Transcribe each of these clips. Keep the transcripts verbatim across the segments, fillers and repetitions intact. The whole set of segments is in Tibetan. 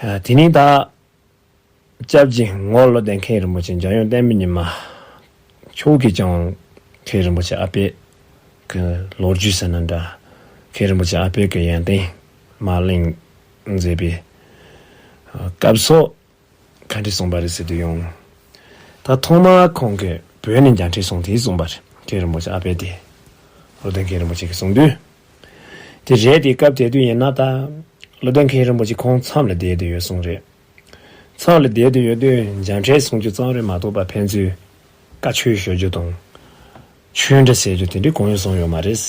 ཨ། དེ་ནས་ད་སྐྱབས་རྗེ་ངོར་བློ་ལྡན་མཁན་རིན་པོ་ཆེ་འཇམ་དབྱངས་བསྟན་པའི་ཉི་མ་མཆོག་གིས་ཀྱང་མཁན་རིན་པོ་ཆེ་ཨ་པའི་གི་ལོ་རྒྱུས་ཟེར་ན་འདྲ། མཁན་རིན་པོ་ཆེ་ཨ་པའི་གི་ཡོན་ཏན་མར་གླེང་མཛད་པའི་སྐབས་སུ། ག་འདྲ་གསུངས་པ་རེད་ཟེར་དུས་ཡང་། ད་ཐོག་མར་ཁོང་གིས་བོད་ནས་མཇལ་འཕྲད་སོང་དེ་གསུངས་པ་རེད། མཁན་རིན་པོ་ཆེ་ཨ་པའི་དེ། བློ་ལྡན་མཁན་རིན་པོ་ཆེ་གིས་གསུངས་དུས། དེ་རེད་དེ། སྐབས་དེ་དུས་ཡིན་ན་ད་བློ་ལྡན་མཁན་རིན་པོ་ཆེ་ཁོང་མཚམས་ལ་བསྡད་དུ་ཡོད་གསུངས་རེད། མཚམས་ལ་བསྡད་དུ་ཡོད་དུས་མཇལ་འཕྲད་གསུང་རྒྱུ་ཙམ་རེད་མ་གཏོགས་པ་ཕན་ཚུན་བཀའ་ཆོས་ཞུ་རྒྱུ་དང་། ཆོས་འབྲེལ་ཟེར་རྒྱུ་དེ་འདྲའི་གང་ཡང་སོང་ཡོད་མ་རེད།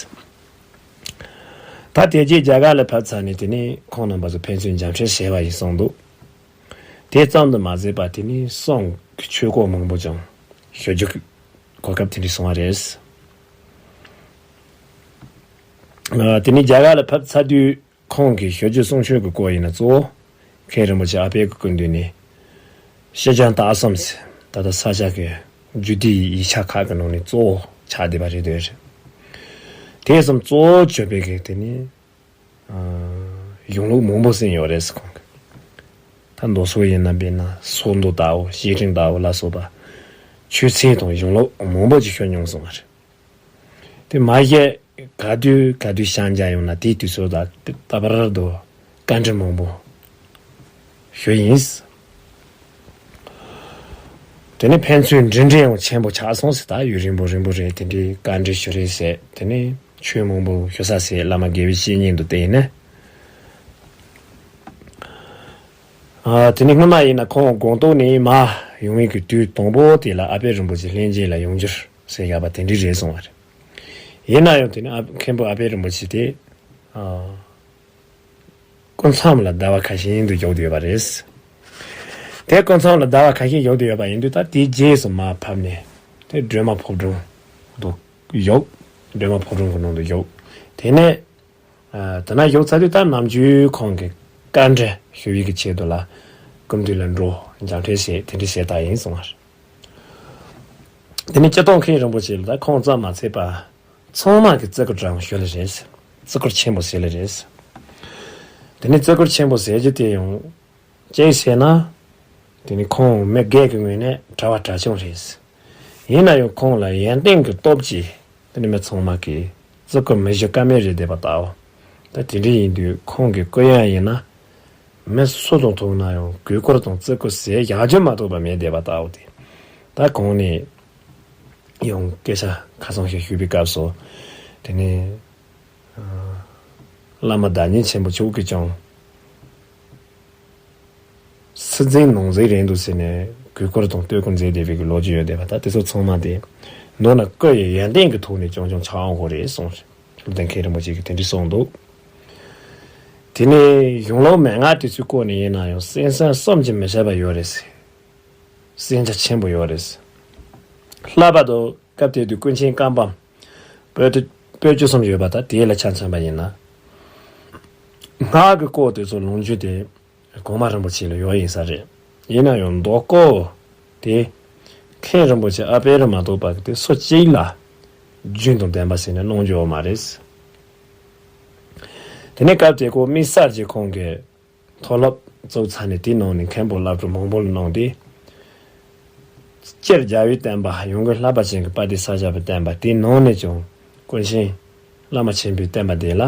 ད་དེ་རྗེས་རྒྱ་གར་ལ་ཕེབས་ཚར་ནས་དེ་ནས་ཁོང་རྣམ་པ་ཚོ་ཕན་ཚུན་མཇལ་འཕྲད་བྱས་པ་ཡིན་གསུངས་འདུག་དེ་ཙམ་དུ་མ་ཟད་པར་དེ་ནས་གསུང་གི་ཆོས་སྐོར་མང་པོ་ཀྱང་ཞུ་རྒྱུ་གོ་སྐབས་དེ་འདྲ་བྱུང་བ་རེད། ཨ། དེ་ནས་རྒྱ་གར་ལ་ཕེབས་ཚར་དུས་ཁོང་གིས་ཞུ་རྒྱུ་གསུང་ཆོས་ཀྱི་སྐོར་ཡིན་ན་གཙོ་བོ་མཁན་རིན་པོ་ཆེ་ཨ་པའི་གི་སྐུ་མདུན་ནས་སྤྱིར་བྱང་དག་གསུམ་ཟེར། ད་ལྟ་ས་སྐྱ་གི་རྒྱུད་སྡེའི་ཡིག་ཆ་ཁག་གི་ནང་ནས་གཙོ་བོ་ཆགས་བསྡད་པ་རེད་འདོད་རེད། དེ་གསུམ་གཙོ་བོ་བརྗོད་པའི་གི་དེ་ནས། ཨ། གཞུང་ལུགས་མང་པོ་གསན་ཡོད་རེད་ཟེར་ཁོང་གིས། ད་མདོ་སོགས་ཡིན་ན་དཔེར་ན་ཚོགས་མདོ་ལྟ་བུ། བཤེས་སྤྲིང་ལྟ་བུ་ལ་སོགས་པ་ཆོས་ཚན་དང་གཞུང་ལུགས་མང་པོ་ཅིག་ཞུ་མྱོང་སོང་བ་རེད། དེ་མ་གཞི་ག་དུས་ག་དུས་ཞལ་མཇལ་ཡོང་ན་དེའི་དུས་ཚོད་ལ་ད་བར་དུ་བཀའ་འདྲི་མང་པོ་ཞུས་ཡིན། དེ་ནས་ཕན་ཚུན་འབྲེལ་འདྲིས་ཡང་ཆེན་པོ་ཆགས་སོང་ཟེར། ད་ཡུན་རིང་པོ་རིང་པོ་རེད། དེ་འདྲའི་བཀའ་འདྲི་ཞུ་རེས་བྱས། དེ་ནས་ཆོས་མང་པོ་ཞུ་ས་བྱས། བླ་མ་དགེ་བའི་བཤེས་གཉེན་དུ་བསྟེན་ནས། ཨ། དེ་ནས་སྔོན་མ་ཡིན་ན་ཁོང་སྒང་ཏོག་ནས་མར་ཡོང་བའི་གི་དུས་དང་པོ་དེ་ལ་ཨ་པད་རིན་པོ་ཆེ་ལྷན་རྒྱས་ལ་ཡོང་རྒྱུར་ཟེར་བཞག་པ་དེ་འདྲ་རེད་གསུངས་པ་རེད། ཡིན་ན་ཡང་དེ་ནས་ཨ། མཁན་པོ་ཨ་པད་རིན་པོ་ཆེ་དེ། ཨ། སྐུ་མཚམས་ལ་ཟླ་བ་ཁ་ཤས་ཤིག་བཞུགས་བསྡད་ཡོད་པ་རེད། དེ་སྐུ་མཚམས་ལ་ཟླ་བ་ཁ་ཤས་བཞུགས་བསྡད་ཡོད་པ་ཡིན་དུས། ད་དེའི་རྗེས་སུ་མར་ཕེབས་ནས་དེ་སྒྲོལ་མ་ཕོ་བྲང་དུ་བཞུགས། སྒྲོལ་མ་ཕོ་བྲང་གི་ནང་དུ་བཞུགས། དེ་ནས། ཨ། དེ་ན་བཞུགས་ཚར་དུས་ད་ནམ་རྒྱུན་ཁོང་གི་བཀའ་འདྲི་ཞུ་བའི་གི་ཆེད་དུ་ལ་སྐུ་མདུན་ལ་འགྲོ། མཇལ་འཕྲད་བྱེད། དེ་འདྲ་བྱེད་ད་ཡིན་གསུངས་པ་རེད། དེ་ནས་སྤྱིར་བཏང་མཁན་རིན་པོ་ཆེ་ལ་ད་ཁོང་ཙམ་མ་ཚད་པ། ཚང་མ་གིས་བརྩི་བཀུར་དྲང་ཞུ་ལེ་རེད། བརྩི་བཀུར་ཆེན་པོ་བྱེད་ལེ་རེད། དེ་ནས་བརྩི་བཀུར་ཆེན་པོ་བྱེད་རྒྱུ་དེ་ཡང་གཅིག་བྱས་ན། དེ་ནི་ཁོང་མི་སྒེར་གྱི་ངོས་ནས་གྲྭ་བ་གྲྭ་ཆུང་རེད། ཡིན་ན་ཡང་ཁོང་ལ་ཡོན་ཏན་གྱི་སྟོབས་ཀྱིས་དེ་ནི་མི་ཚང་མ་གིས་བརྩི་བཀུར་མི་ཞུ་ཀ་མེད་རེད་བསྡད་པ་ལྟ་བུ། ད་དེ་འདྲ་ཡིན་དུས་ཁོང་གི་སྐུ་ཡོན་ཡིན་ན། མི་སུ་དང་ཐུག་ན་ཡང་གུས་བཀུར་དང་བརྩི་བཀུར་ཟེར་ཡང་རྒྱུན་མ་གཏོགས་པ་མེད་བསྡད་པ་ལྟ་བུ་དེ། ད་གོང་ནས་ཡང་སྐད་ཆ་ཁ་སང་ཞིག་ཞུས་པའི་སྐབས་སུ། དེ་ནས་བླ་མ་བདག་ཉིད་ཆེན་པོ་མཆོག་གིས་ཀྱང་སྲིད་འཛིན་ནང་འཛིན་རེད་འདུག་ཟེར་ནས་གུས་བཀུར་དང་བསྟོད་བསྐུལ་མཛད་བསྡད་པའི་གི་ལོ་རྒྱུས་ཡོད་བསྡད་པ། ད་དེ་ཚོ་ཚང་མ་དེ་མདོར་ན་སྐུ་ཡི་ཡོན་ཏན་གྱི་ཐོག་ནས་རྐྱང་རྐྱང་ཆགས་འོང་གི་རེད་གསུངས། བློ་ལྡན་མཁན་རིན་པོ་ཆེ་གིས་དེ་འདྲ་གསུངས་འདུག་དེ་ནས་གཞུང་ལུགས་མན་ངག་དེ་ཚོའི་སྐོར་ནས་ཡིན་ན་ཡང་གསན་བསམ་གསུམ་གྱིས་མི་ཁྱབ་པ་ཡོད་རེད་ཟེར། གསན་རྒྱ་ཆེན་པོ་ཡོད་རེད་ཟེར། ལྷག་པར་དུ་སྐབས་དེ་དུས་ཀུན་མཁྱེན་བཀའ་འབུམ་པོད་པོད་བཅུ་གསུམ་ཡོད་པ། ད་དེ་ལ་ཆ་མཚོན་པ་ཡིན་ན། སྔགས་ཀྱི་སྐོར་དེ་ཚོ་ལུང་རྒྱུན་དེ་གོང་མ་རིན་པོ་ཆེ་ལ་ཡོད་ཡིན་ས་རེད། ཡིན་ན་ཡང་མདོ་སྐོར་དེ་མཁན་རིན་པོ་ཆེ་ཨ་པད་རི་མ་གཏོགས་པ་དེ་སུ་གཅིག་ལ་རྒྱུན་དང་ལྡན་པ་ཟེར་ནས་གནང་རྒྱུ་ཡོད་མ་རེད། དེ་ནས་སྐབས་དེ་ཁོ་དམིགས་བསལ་གྱིས་ཁོང་གིས་མཐོ་སློབ་བཙུགས་ཚར་ནས་དེའི་ནང་ནས་མཁན་པོ་བསླབ་གྲྭ་མང་པོ་ལ་གནང་སྟེ། སྤྱིར་རྒྱལ་བའི་བསྟན་པ། ཡོངས་དགེ་བསླབ་པ་ཅན་གྱི་དཔལ་ལྡན་ས་སྐྱ་པའི་བསྟན་པ། དེའི་ནང་ནས་ཀྱང་ཀུན་མཁྱེན་བླ་མ་ཆེན་པོའི་བསྟན་པ་དེ་ལ།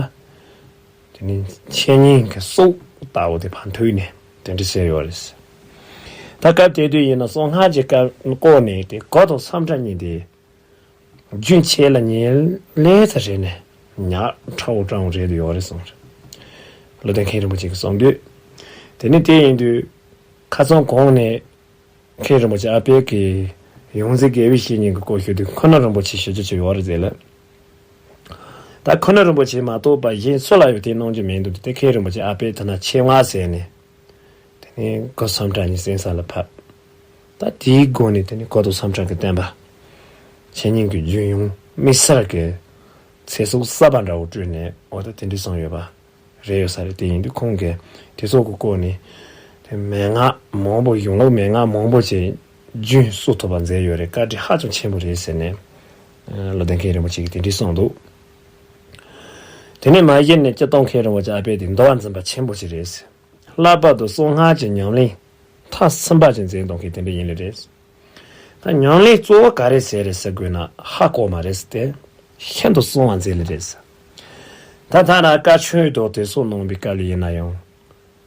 དེ་ནི་འཆད་ཉན་གྱི་སྲོག་ལྟ་བུ་དེ་ཕར་མཐུད་ནས་དེ་འདྲ་བྱས་ཡོད་རེད། ད་སྐབས་དེ་དུས་ཡིན་ན་གསང་སྔགས་ཀྱི་སྐབས་སྐོར་ནས་དེ་གོ་དང་སམ་ཁྲ་གཉིས་དེ་རྒྱུན་ཆད་ལ་ཉེ་ལེ་ཚ་རེད་ནས་ཉག་ཕྲ་བོ་སྤྲང་བོ་རེད་ཡོད་རེད་གསུངས་རེད། བློ་ལྡན་མཁན་རིན་པོ་ཆེ་གིས་གསུངས་དུས། དེ་ནི་དེ་ཡིན་དུས་ཁ་སང་གོང་ནས། མཁན་རིན་པོ་ཆེ་ཨ་པད་ཀྱིས་ཡོངས་འཛིན་དགེ་བའི་བཤེས་གཉེན་གྱི་སྐོར་ཞུ་དུས་ཁོ་ན་རིན་པོ་ཆེ་ཞུ་རྒྱུ་ཅིག་ཡོད་རེད་ཟེར་ལ། ད་ཁོ་ན་རིན་པོ་ཆེ་མ་གཏོགས་པ་གཞན་སུ་ལ་ཡང་དེ་གནང་རྒྱུ་མེད་འདུག་དེ་མཁན་རིན་པོ་ཆེ་ཨ་པད་དེ་ན་ཆེ་བ་ཟེར་ནས། དེ་ནས་གོ་སམ་ཁྲ་གཉིས་གསན་ས་ལ་ཕེབས། ད་དེའི་སྒོ་ནས་དེ་ནས་གོ་དང་སམ་ཁྲ་གི་བསྟན་པ། འཆད་ཉན་གྱི་རྒྱུན་ཡང་དམིགས་བསལ་གྱི་ཚེ་སྲོག་གསར་པ་འདྲ་བོ་བསྐྲུན་ནས། འོ་ད་དེ་འདྲ་སོང་ཡོད་པ། རེད་ཡོད་ས་རེད། དེ་ཡིན་དུས་ཁོང་གིས་དེ་ཚོ་གི་སྐོར་ནས་དེ་མན་ངག་མང་པོ། གཞུང་ལུགས་མན་ངག་མང་པོ་ཅིག་རྒྱུན་སྲོལ་ཐུབ་པ་མཛད་ཡོད་རེད། བཀའ་དྲིན་ཧ་ཅང་ཆེན་པོ་རེད་ཟེར་ནས། ཨ། བློ་ལྡན་མཁན་རིན་པོ་ཆེ་གིས་དེ་འདྲ་གསུངས་འདུག་དེ་ནས་མ་གཞི་ནས་སྤྱིར་བཏང་མཁན་རིན་པོ་ཆེ་ཨ་པད་དེ་འདུལ་བ་འཛིན་པ་ཆེན་པོ་ཅིག་རེད་ཟེར། ལྷག་པར་དུ་གསང་སྔགས་ཀྱི་ཉམས་ལེན་མཐའ་ཟིན་པ་ཅིག་མཛད་གཏོང་མཁན་དེ་འདྲ་ཡིན་ལེ་རེད། ད་ཉམས་ལེན་གཙོ་བོ་ག་རེ་ཟེར་རེད་ཟེར་དགོས་ན་ཧ་གོ་མ་རེད་ཟེར་ཏེ། ཤིན་ཏུ་གསང་བ་མཛད་ལེ་རེད་ཟེར། ད་ཐ་ན་བཀའ་ཆོས་དང་དེ་སོགས་གནང་བའི་སྐབས་ལ་ཡིན་ན་ཡང་།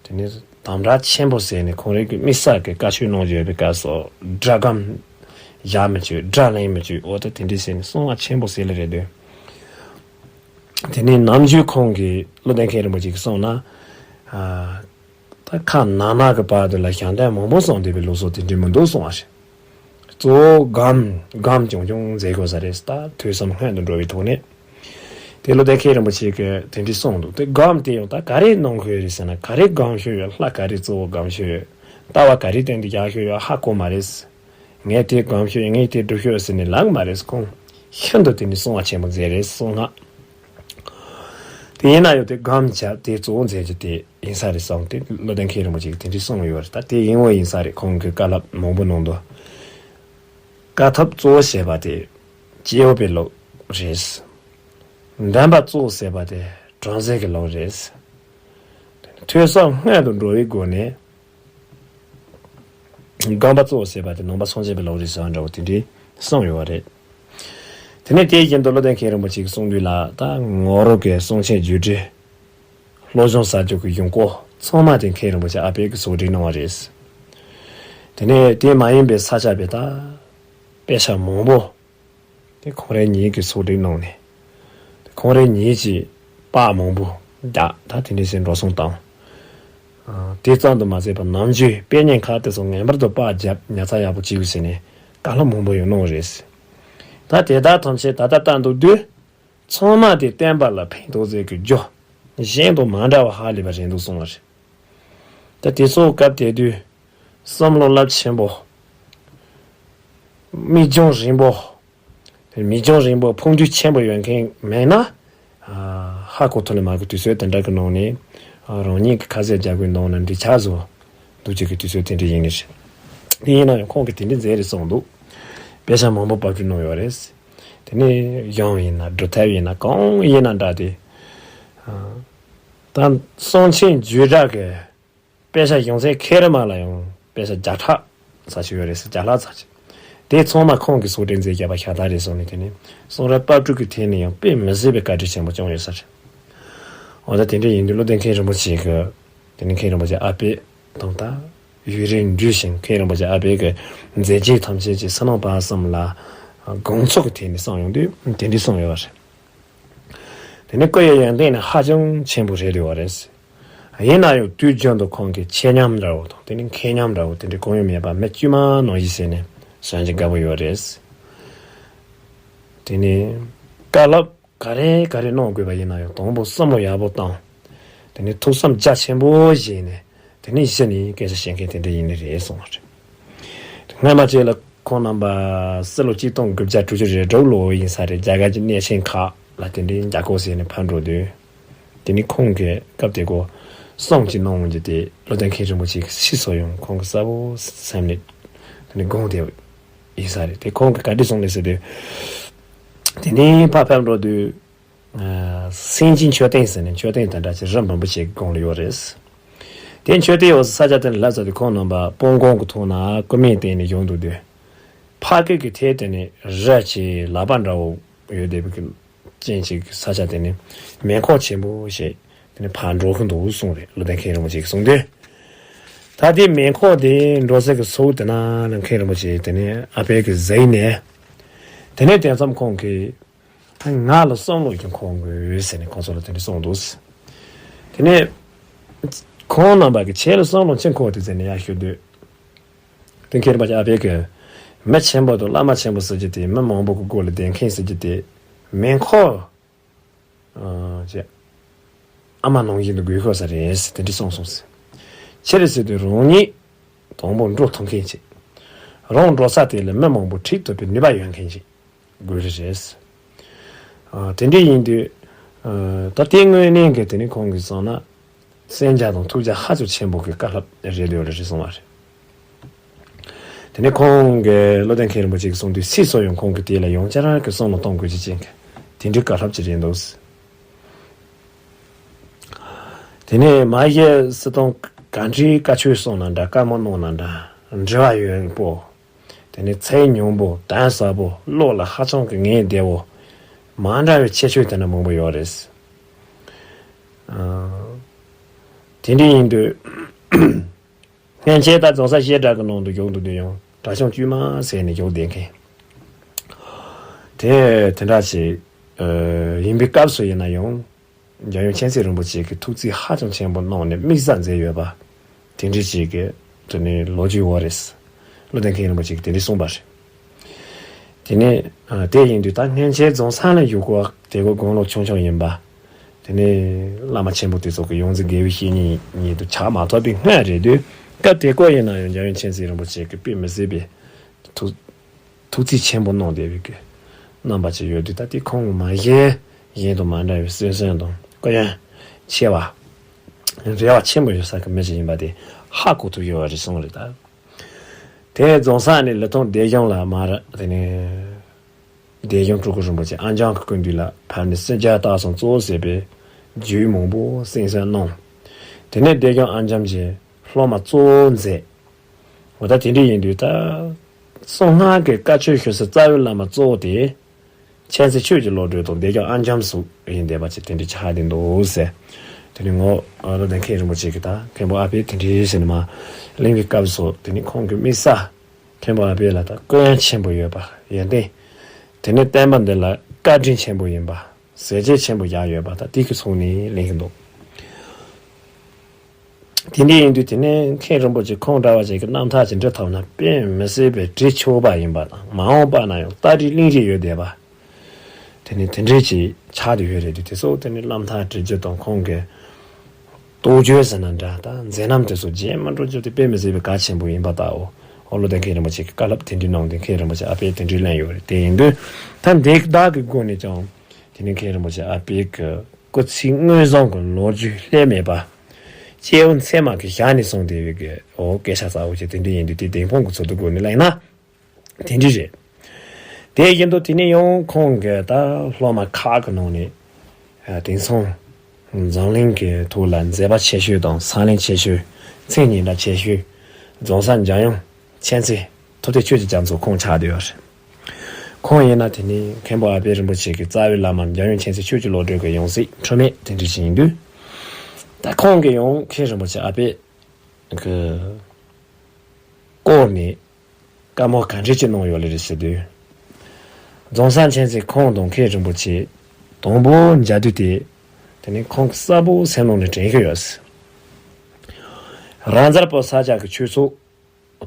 དེ་ནི་དམ་དྲག་ཆེན་པོ་ཟེར་ནས་ཁོང་རང་གི་དམིགས་བསལ་གྱི་བཀའ་ཆོས་གནང་བཞིན་ཡོད་པའི་སྐབས་སུ་སྒྲ་སྒམ་བཞག་མི་བཅུག་སྒྲ་ལེན་མི་བཅུག་འོ་ད་དེ་འདྲ་ཟེར་ནས་གསང་བ་ཆེན་པོ་ཟེར་ལེ་རེད་འདུག་དེ་ནས་ནམ་རྒྱུན་ཁོང་གིས་བློ་ལྡན་མཁན་རིན་པོ་ཆེ་གིས་གསུངས་ན། ཨ། ད་ཁ་ནང་ན་གི་བར་དུ་ལ་ཞལ་འདོན་མང་པོ་གསུངས་བསྡད་པའི་ལུགས་སྲོལ་དེ་འདྲ་མི་འདུག་གསུངས་པ་རེད། གཙོ་བོ་སྒོམ་སྒོམ་རྐྱང་རྐྱང་མཛད་དགོས་ས་རེད། ད་ཐོས་བསམ་སྔོན་དུ་འགྲོ་བའི་ཐོག་ནས། དེ་བློ་ལྡན་མཁན་རིན་པོ་ཆེ་གིས་དེ་འདྲ་གསུངས་འདུག་དེ་སྒོམ་དེ་ཡང་ད་ག་རེ་གནང་དགོས་རེད་ཟེར་ན་ག་རེ་སྒོམ་ཤོས་ཡོད། ལྷ་ག་རེ་གཙོ་བོ་སྒོམ་ཤོས་ཡོད། ལྟ་བ་ག་རེ་སྟེང་དུ་རྒྱག་ཤོས་ཡོད་ཧ་གོ་མ་རེད། ངས་དེ་སྒོམ་ཤོས་ངས་དེ་སྒྲུབ་ཤོས་ཟེར་ནས་ལབ་མ་རེད། ཁོང་ཤིན་ཏུ་དེ་ནི་གསང་བ་ཆེན་པོ་མཛད་རེད་གསང་སྔགས། དེ་ཡིན་ན་ཡང་དེ་སྒོམ་བྱ་དེ་གཙོ་བོ་མཛད་རྒྱུ་དེ་ཡིན་ས་རེད་བསམ་སྟེ་བློ་ལྡན་མཁན་རིན་པོ་ཆེ་གིས་དེ་འདྲ་གསུངས་ཡོད་རེད། ད་དེ་ཡིན་འོ་ཡིན་ས་རེད། ཁོང་གིས་བཀའ་སློབ་མང་པོ་གནང་འདུག་དཀའ་ཐུབ་གཙོ་བོ་བྱས་པ་དེ་སྐྱེ་བོ་པའི་ལུགས་རེད། འདོན་པ་གཙོ་བོ་བྱས་པ་དེ་བྲམ་ཟེ་གི་ལུགས་རེད། ཐོས་བསམ་སྔོན་དུ་འགྲོ་བའི་སྒོ་ནས། སྒོམ་པ་གཙོ་བོ་བྱས་པ་དེ་ནང་པ་སངས་རྒྱས་པའི་ལུགས་རེད་ཟེར་བ་འདྲ་བོ་དེ་འདྲའི་གསུངས་ཡོད་པ་རེད། དེ་ནས་དེ་བཞིན་དུ་བློ་ལྡན་མཁན་རིན་པོ་ཆེ་གིས་གསུངས་དུས་ལ་ད་ངོ་རོག་གི་གསང་ཆེན་རྒྱུད་སྡེ་སློབ་སྦྱོང་ཟབ་རྒྱས་ཀྱི་ཡོན་སྐོར་ཚང་མ་དེ་མཁན་རིན་པོ་ཆེ་ཨ་པས་ཀྱིས་གསོག་སྒྲིག་གནང་བ་རེད། དེ་ནས་དེ་མ་ཡིན་པའི་ས་སྐྱ་པའི་ད་དཔེ་ཆ་མང་པོ། དེ་ཁོང་རང་ཉིད་ཀྱིས་གསོག་སྒྲིག་གནང་ནས། དེ་ཁོང་རང་ཉིད་ཀྱིས་པར་མང་པོ་བརྒྱབ་ད་དེ་འདྲ་ཞིག་འགྲོ་སོང་བཏང་། ཨ། དེ་ཙམ་དུ་མ་ཟད་པར་ནམ་རྒྱུན་དཔེ་རྙིང་ཁག་དེ་ཚོ་ངེས་པར་དུ་པར་བརྒྱབ་ཉར་ཚགས་ཡག་པོ་བྱེད་དགོས་ཟེར་ནས་བཀའ་སློབ་མང་པོ་ཡང་གནང་བ་རེད། ད་དེ་དག་ཐམས་ཅད་ད་ལྟ་ལྟ་འདུག་དུས། ཚང་མ་དེ་བསྟན་པ་ལ་ཕན་ཐོགས་མཛད་ཀྱི་རྒྱུ་གཞན་དང་མ་འདྲ་བ་ཧ་ལས་པ་རེད་འདུག་གསུངས་པ་རེད། ད་དེ་ཚོ་སྐབས་དེ་དུས་བསམ་བློ་རླབས་ཆེན་པོ། མིག་རྒྱང་རིང་པོ། མིག་རྒྱང་རིང་པོ་ཕུགས་འདུན་ཆེན་པོ་ཡོད་མཁན་མེད་ན། ཨ། ཧ་གོ་ཐུབ་ནི་མ་གི་དུས་ཚོད་དེ་འདྲ་གི་ནང་ནས། ཨ། རང་ཉིད་ཀྱི་ཁ་ཟས་རྒྱག་དགོས་འདུག་ན་འགྲིག་ཆགས་བཟོ་འདུག་ཅིག་གི་དུས་ཚོད་དེ་འདྲ་ཡིན་ནི་རེད། དེ་ཡིན་ན་ཡང་ཁོང་གིས་དེ་འདྲ་མཛད་རེད་གསུངས་འདུག་དཔེ་ཆ་མང་པོ་པར་སྐྲུན་གནང་ཡོད་རེད། དེ་ནས་གཞུང་ཡིན་ན་སྒྲུབ་ཐབས་ཡིན་ན་གང་ཡིན་ན་འདྲ་སྟེ། ཨ། ད་གསང་ཆེན་རྒྱུད་གྲྭ་གི་དཔེ་ཆ་གཞུང་ཚད་ཁེ་རི་མ་ལ་ཡང་དཔེ་ཆ་བརྒྱ་ཕྲག་ཙམ་ཞིག་ཡོད་རེད་ཟེར། བརྒྱ་ལྷག་ཙམ་ཞིག་དེ་ཚང་མ་ཁོང་གིས་གསོག་སྒྲིག་མཛད་བརྒྱབ་པ་ཤ་སྟག་རེད་གསུངས་ནས། དེ་ནས་གསང་རབ་པར་སྐྲུན་གྱི་ཐད་ནས་ཡང་དཔེ་མི་སྲིད་པའི་བཀའ་དྲིན་ཆེན་པོ་བསྐྱངས་ཡོད་ས་རེད། འོ་ད་དེ་འདྲ་ཡིན་དུས་བློ་ལྡན་མཁན་རིན་པོ་ཆེ་གི། དེ་ནས་མཁན་རིན་པོ་ཆེ་ཨ་པས་དང་ད་ཡུན་རིང་འདྲིས་ཤིང་མཁན་རིན་པོ་ཆེ་ཨ་པས་ཀྱི་མཛད་རྗེས་ཐམས་ཅད་ཀྱི་ཕྱི་ནང་བར་གསུམ་ལ་དགོངས་ཚུལ་གྱི་ཐད་ནས་གསུངས་ཡོང་དུས་དེ་འདྲ་གསུངས་ཡོད་པ་རེད། དེ་ནི་སྐུ་ཡི་ཡོན་ཏན་ནི་ཧ་ཅང་ཆེན་པོ་རེད་འདུག་པ་རེད། ཡིན་ན་ཡང་དུས་རྒྱུན་དུ་ཁོང་གིས་ཆེ་ཉམས་འདྲ་བོ་དང་དེ་ནི་མཁས་ཉམས་འདྲ་བོ་དེ་འདྲ་གང་ཡང་མེད་པར་མི་དཀྱུས་མ་ནང་བཞིན་བྱས་ནས་གསན་གྱི་དགའ་པོ་ཡོད་རེད། དེ་ནི་བཀའ་སློབ་ག་རེ་ག་རེ་གནང་དགོས་པ་ཡིན་ན་ཡང་དང་པོ་བསམ་བློ་ཡག་པོ་བཏང་། དེ་ནི་ཐུགས་བསམ་རྒྱ་ཆེན་པོ་བཞེས་ནས། དེ་ནས་གཞི་ནས་སྐད་ཆ་བཤད་མཁན་དེ་འདྲ་ཡིན་ནི་རེད་གསུངས་པ་རེད། སྔ་མ་ཅིག་ལ་ཁོང་རྣམ་པ་སྤྱི་ལོ་གཅིག་སྟོང་དགུ་བརྒྱ་དྲུག་ཅུ་རེ་དྲུག་ལོ་ཡིན་ས་རེད། རྒྱ་གར་གྱི་གནས་ཆེན་ཁག་ལ་དེ་འདྲའི་མཇལ་སྐོར་ཟེར་ནས་ཕར་འགྲོ་དུས། དེ་ནས་ཁོང་གིས་སྐབས་དེ་གོ་གསུང་ཅིག་གནང་རྒྱུ་དེ་བློ་ལྡན་མཁན་རིན་པོ་ཆེ་གིས་ཤེས་སོང་ཡང་ཁོང་གིས་གསལ་པོ་སེམས་ནས་དེ་ནས་དགོངས་ཏེ་ཡིན་ས་རེད། དེ་ཁོང་གིས་ག་འདྲ་གསུངས་ནས་ཟེར་དུས། དེ་ནས་ཕར་ཕར་འགྲོ་དུས། ཨ། སེང་ཆེན་མཆོད་རྟེན་ཟེར་ནས་མཆོད་རྟེན་དེ་འདྲ་ཅིག་རི་འབུམ་པོ་ཆེ་གི་གོང་ལ་ཡོད་རེད། དེ་མཆོད་རྟེན་ཡོད་ས་ས་ཆ་དེ་ལ་ལབ་ཙམ་དུས་ཁོང་རྣམ་པ་སྤང་སྒང་གི་ཐོག་ན་སྐུ་སྨན་བསྟེན་ནས་བཞུགས་འདུག་དུས། ཕ་གི་གི་ཐད་དེ་ནས་རི་ཆེ་ལ་པ་འདྲ་བོ་ཡོད་བསྡད་པའི་རྐྱེན་ཅིག་གི་ས་ཆ་དེ་ནས་མེ་འཁོར་ཆེན་པོ་ཞིག་དེ་ནས་ཕར་འགྲོ་གི་འདུག་གསུངས་རེད། བློ་ལྡན་མཁན་རིན་པོ་ཆེ་གིས་གསུངས་དུས། ད་དེ་མེ་འཁོར་དེ་འགྲོ་ས་གི་ས་ཁུག་དེ་ན་ལ་མཁན་རིན་པོ་ཆེ་དེ་ནས་ཨ་ཕས་གི་གཟིགས་ནས། དེ་ནས་དེ་མཚམས་ཁོང་གིས། ང་ལ་བསམ་བློ་ཅིག་འཁོར་དགོས་ཟེར་ནས་ཁོང་ཚོ་ལ་དེ་འདྲ་གསུངས་འདུག་དེ་ནས་ཁོང་རྣམ་པ་གིས་ཁྱེད་ལ་བསམ་བློ་ཅིག་འཁོར་དེ་ཟེར་ནས་ཡར་ཞུ་དུས། དེ་མཁན་རིན་པོ་ཆེ་ཨ་ཕས་ཀྱིས་མི་ཆེན་པོ་དང་བླ་མ་ཆེན་པོ་ཟེར་རྒྱུ་དེ་མི་མང་པོ་གི་མགོ་ལ་བསྡད་མཁན་ཟེར་རྒྱུ་དེ་མེ་འཁོར་ཨ་ཅེ་ཨ་མ་ནང་བཞིན་དུ་དགོས་ཤོག་ས་རེད་ཟེར་དེ་འདྲ་གསུངས་སོང་ཟེར། ཆི་རེད་ཟེར་དུས་རང་ཉིད་དང་པོ་འགྲོ་ཐུབ་མཁན་ཅིག་རང་འགྲོ་ས་དེ་ལ་མི་མང་པོ་ཁྲིད་ཐུབ་པའི་ནུས་པ་ཡོད་མཁན་ཅིག་དགོས་རེད་ཟེར། ཨ། དེ་འདྲ་ཡིན་དུས། ཨ། ད་ལྟའི་དངོས་གནས་ཀྱི་དེ་ནི་ཁོང་གིས་སོང་ན། གསན་རྒྱ་དང་ཐུགས་རྒྱ་ཧ་ཅང་ཆེན་པོ་གི་བཀའ་སློབ་རེད་འདོད་རེད་གསུངས་པ་རེད། དེ་ནས་ཁོང་གིས་བློ་ལྡན་མཁན་རིན་པོ་ཆེ་གིས་གསུངས་དུས་སུས་སོ་ཡང་ཁོང་གིས་དེ་ལ་ཡང་བསྐྱར་གྱི་བསམ་བློ་གཏོང་དགོས་ཀྱི་ཅན་གྱི་དེ་འདྲའི་བཀའ་སློབ་ཅིག་རེད་འདུག་དེ་ནས་མ་གཞི་སྲིད་དོན་ ག་འདྲའི་བཀའ་ཆོས་གསུངས་ན་འདྲ། བཀའ་མོལ་གནང་ན་འདྲ། འབྲེལ་བ་ཡོད་པོ། དེ་ནས་ཚད་མྱོང་པོ། གདེང་ཟབ་པོ། བློ་ལ་ཧ་ཅང་གི་ངེས་བདེ་བོ། མ་འདྲ་བའི་ཁྱད་ཆོས་དེ་འདྲ་མང་པོ་ཡོད་རེད། ཨ། དེ་འདྲ་ཡིན་དུས། སྔན་ཆད་ད་རྫོང་སར་བཤད་གྲྭ་གི་ནང་དུ་བཞུགས་འདུག་དུས་ཡང་གྲྭ་ཆུང་དཀྱུས་མ་ཟེར་ནས་བཞུགས་བསྡད་མཁན། དེ་དེ་འདྲ་ཞིག་ཨ་ཡིན་པའི་སྐབས་སུ་ཡིན་ན་ཡང་། འཇམ་དབྱངས་མཁྱེན་བརྩེ་རིན་པོ་ཆེ་གིས་ཐུགས་བརྩེ་ཧ་ཅང་ཆེན་པོ་གནང་ནས་དམིགས་བསལ་མཛད་ཡོད་པ། དེ་འདྲ་ཞིག་གི་དེ་ནས་ལོ་རྒྱུས་ཡོད་རེད། བློ་ལྡན་མཁན་རིན་པོ་ཆེ་གིས་དེ་འདྲ་གསུངས་པ་རེད། དེ་ནས་ཨ་དེ་ཡིན་དུས་ད་སྔན་ཆད་རྫོང་སར་ལ་བཞུགས་སྐབས་དེ་གོ་དགུང་ལོ་ཆུང་ཆུང་ཡིན་པ། དེ་ནས་བླ་མ་ཆེན་པོ་དེ་ཚོ་གི་ཡོངས་འཛིན་དགེ་བའི་བཤེས་གཉེན་ཉིད་དུ་ཆགས་མ་ཐུབ་པའི་སྔོན་རེད་དུས། སྐབས་དེ་ཀོ་ཡིན་ན་ཡང་འཇམ་དབྱངས་མཁྱེན་བརྩེ་རིན་པོ་ཆེ་གིས་དཔེ་མི་སྲིད་པའི་ཐུགས་ཐུགས་བརྩེ་ཆེན་པོ་གནང་བསྡད་པའི་གི་རྣམ་པ་ཅིག་ཡོད་དུས། ད་དེ་ཁོང་མ་གཞི་གཞན་དང་མ་འདྲ་བའི་སེམས་སེམས་དང་སྐུ་ཡོན་ཆེ་བ། རེ་བ་ཆེན་པོ་ཡོད་ས་གི་མི་ཞིག་ཡིན་པ་དེ་ཧ་གོ་ཐུབ་ཡོད་པ་རེད་གསུངས་རེད་ད། དེ་རྫོང་སར་ནས་ལི་ཐང་སྡེ་གཞུང་ལ་མར། དེ་ནས་སྡེ་གཞུང་སྤྲུལ་སྐུ་རིན་པོ་ཆེ་ཨ་འཇམ་གྱི་སྐུ་མདུན་ལ་ཕེབས་ནས་གསུང་བཤད་བརྟག་གསུམ་གཙོ་བོ་བྱས་པའི་རྒྱུད་མང་པོ་གསན་གསན་གནང་། དེ་ནས་སྡེ་གཞུང་ཨ་འཇམ་གྱི་སློབ་མ་གཙོ་བོ་མཛད། འོ་ད་དེ་འདྲ་ཡིན་དུས་ད། གསང་སྔགས་ཀྱི་བཀའ་ཆོས་ཞུ་སའི་རྩ་བའི་བླ་མ་གཙོ་བོ་དེ། མཁྱེན་བརྩེ་ཆོས་ཀྱི་བློ་གྲོས་དང་སྡེ་གཞུང་ཨ་འཇམ་སོགས་ཡིན་བསྡད་པ་ཅིག་དེ་འདྲ་ཆགས་བསྡད་འདུག་ཟེར། དེ་ནས་ངོ་བོ་བློ་ལྡན་མཁན་རིན་པོ་ཆེ་གིས་ད་མཁན་པོ་ཨ་པས་དེ་འདྲ་ཟེར་ནས་མར་གླེང་བའི་སྐབས་སུ། དེ་ནས་ཁོང་གི་དམིགས་བསལ་མཁན་པོ་ཨ་པས་ལ་ད་སྐུ་ཡོན་ཆེན་པོ་ཡོད་པ་ཡོན་ཏན། དེ་ནས་བསྟན་པ་འདི་ལ་བཀའ་དྲིན་ཆེན་པོ་ཡིན་པ། ཟས་བཅད་ཆེན་པོ་བཞག་ཡོད་པ་ད་དེ་གི་ཚོགས་ནས་གླེང་གི་འདུག་དེ་འདྲ་ཡིན་དུས་དེ་ནས་མཁན་རིན་པོ་ཆེ་ཁོང་འདྲ་བ་ཞིག་གི་རྣམ་ཐར་ཅིག་འབྲི་ཐུབ་ན་དཔེ་མི་སྲིད་པའི་འབྲི་ཆོག་པ་ཡིན་པ་དང་། མ་འོངས་པ་ན་ཡང་རྟ་རིགས་གླིང་རིགས་ཡོད་བསྡད་པ། དེ་ནས་དེ་འདྲའི་ཅིག་ཆགས་བསྡད་ཡོད་རེད་དུས། དེ་ཚོ་དེ་ནས་རྣམ་ཐར་འབྲི་རྒྱུ་དང་ཁོང་གི་རྟོགས་བརྗོད་ཟེར་ན་འདྲ། ད་མཛད་རྣམ་དེ་ཚོ་རྗེས་མ་འགྲོ་རྒྱུ་དེ་དཔེ་མི་སྲིད་པའི་གལ་ཆེན་པོ་ཡིན་པ་ལྟ་བུ། ཨོ་བློ་ལྡན་མཁན་རིན་པོ་ཆེ་གིས་བཀའ་སློབ་དེ་འདྲའི་གནང་དུས་མཁན་རིན་པོ་ཆེ་ཨ་པས་དེ་འདྲའི་གླེང་ཡོད་རེད། དེ་ཡིན་དུས་ད་འདི་དག་གི་སྒོ་ནས་ཀྱང་དེ་ནས་མཁན་རིན་པོ་ཆེ་ཨ་པའི་གི་སྐུ་ཚེ་དངོས་བཟང་གི་ལོ་རྒྱུས་ལྷད་མེད་པ། སྐྱེས་བུ་ཚད་མ་གིས་བཞག་ནས་གསུངས་བསྡད་པའི་གི་ཨོ་སྐད་ཆ་གསལ་བོ་ཅིག་དེ་འདྲ་ཡིན་དུས། དེ་བདེན་དཔང་གི་ཚུལ་དུ་སྒོ་ནས་གླེང་ན་དེ་འདྲ་རེད། དེ་བཞིན་དུ་དེ་ནས་ཡང་ཁོང་གི་ད་སློབ་མ་ཁག་གི་ནང་ནས། ཨ། དེང་སང་འཛམ་གླིང་གི་ཐོག་ལ་མཛད་པ་ཆེ་ཤོས་དང་ས་ལན་ཆེ་ཤོས། མཚན་སྙན་གྲགས་ཆེ་ཤོས། རྫོང་སར་འཇམ་དབྱངས་མཁྱེན་བརྩེ་ཐུབ་བསྟན་ཆོས་ཀྱི་རྒྱ་མཚོ་ཁོང་ཆགས་བསྡད་ཡོད་རེད། ཁོང་ཡིན་ན་དེ་ནས་མཁན་པོ་ཨ་པའི་རིན་པོ་ཆེ་གི་རྩ་བའི་བླ་མ་འཇམ་དབྱངས་མཁྱེན་བརྩེ་ཆོས་ཀྱི་བློ་གྲོས་ཀྱི་ཡང་སྲིད་འཁྲུལ་མེད་དེ་འདྲ་ཞིག་ཡིན་དུས། ད་ཁོང་གིས་ཡང་མཁན་རིན་པོ་ཆེ་ཨ་པའི་གི་སྐོར་ནས་བཀའ་མོལ་ག་འདྲ་ཅིག་གནང་ཡོད་ལེ་རེད་ཟེར་དུས། རྫོང་སར་མཁྱེན་བརྩེས་ཁོང་དང་མཁན་རིན་པོ་ཆེ་དང་པོ་མཇལ་དུས་དེ། དེ་ནས་ཁོང་གིས་གསལ་པོ་སེམས་ནང་ནས་དྲན་གྱི་ཡོད་ཟེར། རང་ཚལ་པོ་ས་ཆ་གི་ཆོས་ཚོགས་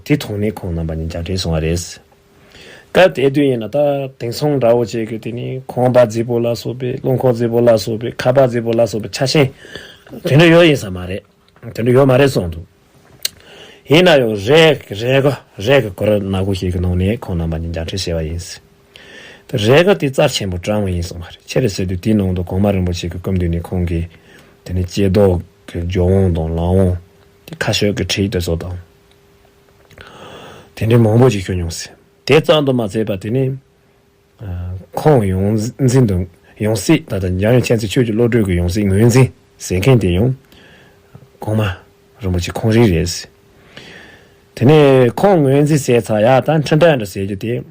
དེ་ཐོག་ནས་ཁོང་རྣམ་པ་གཉིས་མཇལ་འཕྲད་སོང་བ་རེད་ཟེར། སྐབས་དེ་དུས་ཡིན་ན་ད་དེང་སང་འདྲ་བོ་ཅིག་གི་དེ་ནས་ཁང་པ་རྫིག་པོ་ལ་སོགས་པའི། རླངས་འཁོར་རྫིག་པོ་ལ་སོགས་པའི། ཁ་པར་རྫིག་པོ་ལ་སོགས་པའི་ཆ་ཤས་དེ་འདྲ་ཡོད་ཡིན་ས་མ་རེད། དེ་འདྲ་ཡོད་མ་རེད་གསུངས་འདུག་ཡིན་ན་ཡང་རས་རས་གོ་རས་ཀྱི་གུར་ནག་པོ་ཞིག་གི་ནང་ནས་ཁོང་རྣམ་པ་གཉིས་མཇལ་འཕྲད་བྱས་པ་ཡིན་ཟེར། དེ་རས་གོ་དེ་རྩ་ཆེན་པོ་གྲང་མོ་ཡིན་གསུངས་པ་རེད། ཅི་རེད་ཟེར་དུས་དེའི་ནང་དུ་གོང་མ་རིན་པོ་ཆེ་གི་སྐུ་མདུན་ནས་ཁོང་གིས་དེ་ནས་ལྕེ་རྡོག་གི་སྦྱོར་དབང་དང་ལག་དབང་དེ་ཁ་ཤོད་ཀྱི་ཁྲིད་དེ་ཚོ་དང་། དེ་འདྲའི་མང་པོ་ཞིག་ཞུས་མྱོང་ཟེར། དེ་ཙམ་དུ་མ་ཟད་པར་དེ་ནས། ཨ། ཁོང་ཡོངས་འཛིན་དུ་ཡང་སྲིད། ད་ལྟ་འཇམ་དབྱངས་མཁྱེན་བརྩེ་ཆོས་ཀྱི་བློ་གྲོས་ཀྱི་ཡང་སྲིད་ངོས་འཛིན་ཟེར་མཁན་དེ་ཡང་གོང་མ་རིན་པོ་ཆེ་ཁོང་རང་རེད། དེ་ནས་ཁོང་ངོས་འཛིན་ཟེར་ཚར་ཡ། ད་འཕྲིན་ཕྲན་འདྲ་ཟེར་རྒྱུ་དེ།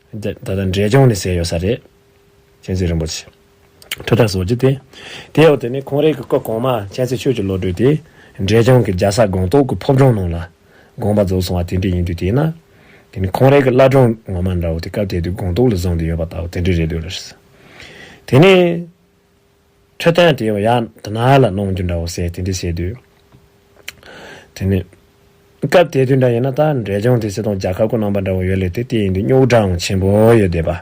ད་ད་ལྟ་འབྲས་ལྗོངས་ནས་ཟེར་ཡོད་ས་རེད། མཁྱེན་བརྩེ་རིན་པོ་ཆེ། འཕྲིན་ཕྲན་ཟེར་རྒྱུ་དེ། དེའོ་དེ་ནས་ཁོང་རང་གི་སྐུ་གོང་མ་མཁྱེན་བརྩེ་ཆོས་ཀྱི་བློ་གྲོས་དེ་འབྲས་ལྗོངས་ཀྱི་རྒྱལ་ས་སྒང་ཏོག་གི་ཕོ་བྲང་ནང་ལ་དགོངས་པ་རྫོགས་སོང་བ་དེ་འདྲ་ཡིན་དུས། དེས་ན་དེ་ནི་ཁོང་རང་གི་བླ་བྲང་ངོ་མ་འདྲ་བོ་དེ་སྐབས་དེ་དུས་སྒང་ཏོག་ལ་བཟུང་སྟེ་ཡོད་པ་ལྟ་བུ་དེ་འདྲ་རེད་འདུག་ལ། དེ་ནས་འཕྲོད་བསྟེན་དེ་ཡང་ཡང་དེ་ན་ལ་གནང་རྒྱུ་འདྲ་བོ་ཟེར་དེ་འདྲ་བྱས་དུས། དེ་ནས་སྐབས་དེ་དུས་འདྲ་ཡིན་ན་ད་འབྲས་ལྗོངས་དེ་ཚོ་དང་རྒྱལ་ཁབ་ཀྱི་རྣམ་པ་འདྲ་བོ་ཡོད་ལེ། དེ་དེ་ཡིན་དུས་རྙོག་དྲའང་ཆེན་པོ་ཡོད་བསྡད་པ།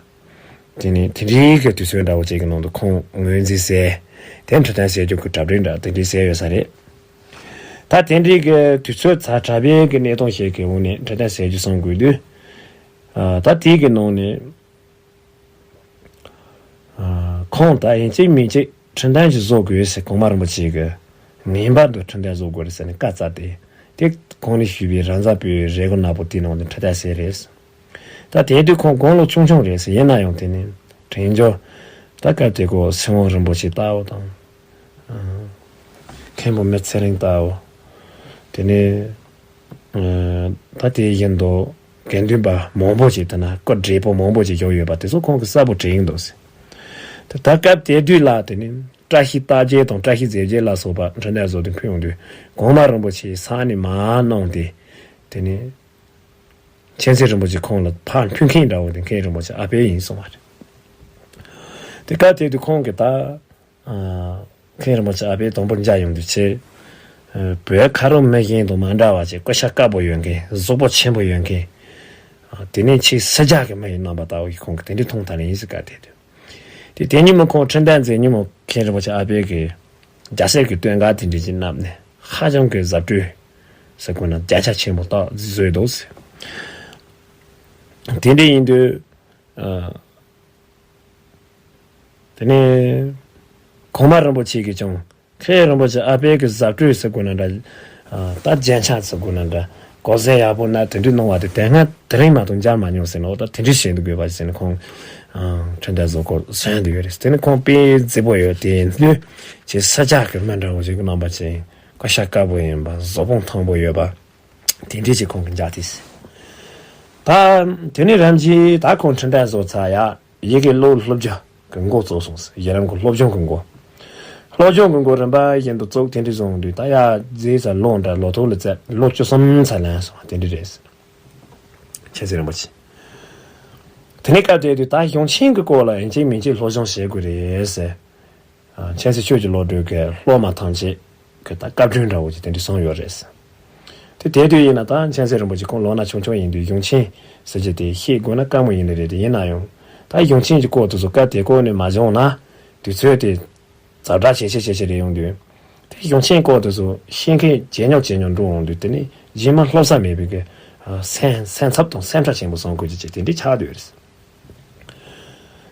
དེ་ནས་དེ་འདྲའི་གི་དུས་ཚོད་འདྲ་བོ་ཅིག་གི་ནང་དུ་ཁོང་ངོས་འཛིན་ཟེར། དེ་འཕྲོད་བསྟེན་ཟེར་རྒྱུ་གི་གྲ་སྒྲིག་འདྲ་དེ་འདྲའི་ཟེར་ཡོད་ས་རེད། ད་དེ་འདྲའི་གི་དུས་ཚོད་ཚ་དྲགས་པའི་གི་གནས་སྟངས་ཤིག་གི་འོག་ནས་འཕྲོད་བསྟེན་ཟེར་རྒྱུ་གསུང་དགོས་དུས། ཨ། ད་དེའི་གི་ནང་ནས། ཨ། ཁོང་ད་ཡིན་གཅིག་མིན་གཅིག་འཕྲོད་བསྟེན་ཞིག་བཟོ་དགོས་ཟེར། གོང་མ་རིན་པོ་ཆེ་གིས་ངེས་པར་དུ་འཕྲོད་བསྟེན་བཟོ་དགོས་རེད་ཟེར་ནས་བཀའ་སྩལ་ཏེ། དེ་གོང་ནས་ཞུས་པའི་རང་བཟའ་པོའི་རས་གོ་ནག་པོ་དེའི་ནང་དུ་འཕྲོད་བསྟེན་ཟེར་རེད། ད་དེ་དུས་ཁོང་དགུང་ལོ་ཆུང་ཆུང་རེད་ཟེར། ཡིན་ན་ཡང་དེ་ནས་དྲན་འཇོག་ད་སྐབས་དེ་གོ་ཚེ་དབང་རིན་པོ་ཆེ་ལྟ་བུ་དང་། ཨ། མཁན་པོ་མི་ཚེ་རིང་ལྟ་བུ། དེ་ནས་ད་དེ་བཞིན་དུ་དགེ་འདུན་པ་མང་པོ་ཅིག་དེ་ན་སྐུ་བགྲེས་པོ་མང་པོ་ཅིག་བཞུགས་ཡོད་པ་དེ་ཚོ་ཁོང་གིས་གསལ་པོ་བྲིས་ཡིན་འདུག་ཟེར། དེ་ད་སྐབས་དེ་དུས་ལ་དེ་ནས་བཀྲ་ཤིས་རྟགས་བརྒྱད་དང་བཀྲ་ཤིས་རྫས་བརྒྱད་ལ་སོགས་པ་འཕྲིན་ལས་བཟོ་དུས་ཕུལ་ཡོང་དུས་གོང་མ་རིན་པོ་ཆེའི་ས་ནས་མར་གནང་སྟེ། དེ་ནས་མཁྱེན་བརྩེ་རིན་པོ་ཆེ་ཁོང་ལ་ཕར་ཕུལ་མཁན་འདྲ་བོ་དེ་མཁན་རིན་པོ་ཆེ་ཨ་ཕའི་ཡིན་གསུངས་པ་རེད། དེ་སྐབས་དེ་དུས་ཁོང་གིས་ད་མཁན་རིན་པོ་ཆེ་ཨ་ཕའི་དང་པོར་མཇལ་ཡོང་དུས་ཆེ། བོད་ཁ་རོག་མི་གཞན་དང་མ་འདྲ་བ་ཅིག་སྐུ་ཤ་དཀར་པོ་ཡོད་མཁན། གཟུགས་པོ་ཆེན་པོ་ཡོད་མཁན། དེ་ནས་ཆེས་སྲིད་རྒྱལ་གྱི་མི་ཡི་རྣམ་པ་ལྟ་བུ་ཞིག་ཁོང་གིས་དེ་འདྲའི་མཐོང་ཐལ་ཡིན་ཟེར། སྐབས་དེ་དུས། དེ་དེ་ཉིན་མོ་ཁོང་འཕྲིན་སྟོན་མཛད་ཉིན་མོ་མཁན་རིན་པོ་ཆེ་ཨ་ཕའི་གི་རྒྱལ་སྲས་ཀྱི་སྟོན་ཁ་དེ་འདྲ་ཅིག་བསྣམས་ནས་ཧ་ཅང་གི་གཟབ་སྤྲོས་ཟེར་དགོས་ན་བརྒྱ་ཆ་ཆེན་པོ་བཏང་བཟོས་འདུག་ཟེར། དེ་འདྲ་ཡིན་དུས། ཨ། དེ་ནས་གོང་མ་རིན་པོ་ཆེ་གིས་ཀྱང་མཁན་རིན་པོ་ཆེ་ཨ་ཕའི་གི་གཟབ་སྤྲོས་ཟེར་དགོས་ན་འདྲ། ཨ། ད་རྒྱན་ཆ་ཟེར་དགོས་ན་འདྲ། གོས་གཟན་ཡག་པོ་ན་དེ་འདྲའི་གནང་བ་དེ་དེ་སྔ་དེ་རིང་མ་གཏོགས་མཇལ་མ་མྱོང་ཟེར་ནས། འོ་ད་དེ་འདྲའི་བྱེད་འདུག་དགོས་པ་ཟེར་ནས་ཁོང་ཨ་འཕྲིན་སྟོན་བཟོ་སྐོར་གསན་འདུག་ཡོད་རེད། དེ་ནས་ཁོང་དཔེ་མཛེས་པོ་ཡོད་དེ་ཡིན་དུས་ཅིག་སྲིད་རྒྱལ་གྱི་མི་འདྲ་བོ་ཞིག་གི་རྣམ་པ་ཅན། སྐུ་ཤ་དཀར་པོ་ཡིན་པ། གཟུགས་པོ་མཐོན་པོ་ཡོད་པ། དེ་འདྲའི་ཅིག་ཁོང་གིས་མཇལ་ཏེ། ད་དེ་ནས་རིམ་གྱིས་ད་ཁོང་འཕྲིན་སྟོན་བཟོ་ཚར་ཡ། ཡི་གེ་ཀློག་སློབ་སྦྱོང་གི་འགོ་བཙུགས་སོང་ཟེར། ཡི་རང་གི་སློབ་སྦྱོང་གི་འགོ། སློབ་སྦྱོང་གི་འགོ་རིམ་པ་བཞིན་དུ་བཙུགས། དེ་འདྲ་སོང་དུས་ད་ཡ་རྗེས་སུ་ལོ་འདྲ་ལོ་ཐོག་ལ་བཙལ། ལོ་བཅུ་གསུམ་ཙམ་ལོན་སོང་། དེ་འདྲ་རེད་ཟེར། མཁྱེན་བརྩེ་རིན་པོ་ཆེ། དེ་ནས་སྐབས་དེ་དུས་ད་གཞུང་ཆེན་གྱི་སྐོར་ལ་ཡིན་གཅིག་མིན་གཅིག་སློབ་སྦྱོང་བྱེད་དགོས་རེད་ཟེར། ཨ། མཁྱེན་བརྩེ་ཆོས་ཀྱི་བློ་གྲོས་ཀྱིས་སློབ་མ་ཐམས་ཅད་ཀྱི་ད་བཀའ་དྲིན་འདྲ་བོ་ཅིག་དེ་འདྲ་སོང་ཡོད་རེད། དེ་དེ་དུས་ཡིན་ན་ད་མཁྱེན་བརྩེ་རིན་པོ་ཆེ་ཁོང་ལོ་ན་ཆུང་ཆུང་ཡིན་དུས་གཞུང་ཆེན་ཟེར་གྱི་དེ་ཤེས་དགོས་ན་དཀའ་མོ་ཡིན་ནི་རེད། དེ་ཡིན་ན་ཡང་ད་གཞུང་ཆེན་གྱི་སྐོར་དེ་ཚོ་སྐབས་དེ་སྐོར་ནས་མ་སྦྱངས་ན་དུས་ཚོད་དེ་ཛ་དྲག་ཇེ་ཆེ་ཇེ་ཆེ་རེད་ཡོང་དུས། དེ་གཞུང་ཆེན་སྐོར་དེ་ཚོ་ཤེས་མཁན་ཇེ་ཉུང་ཇེ་ཉུང་འགྲོ་འོང་དུས། དེ་ནས་རྗེས་མ་སློབ་ས་མེད་པའི་གི་ཨ་སེམས་སེམས་འཚབ་དང་སེམས་ཁྲལ་ཆེན་པོ་བཟོ་དགོས་ཀྱི་ཅིག་དེ་འདྲ་ཆགས་བསྡད་ཡོད་རེད།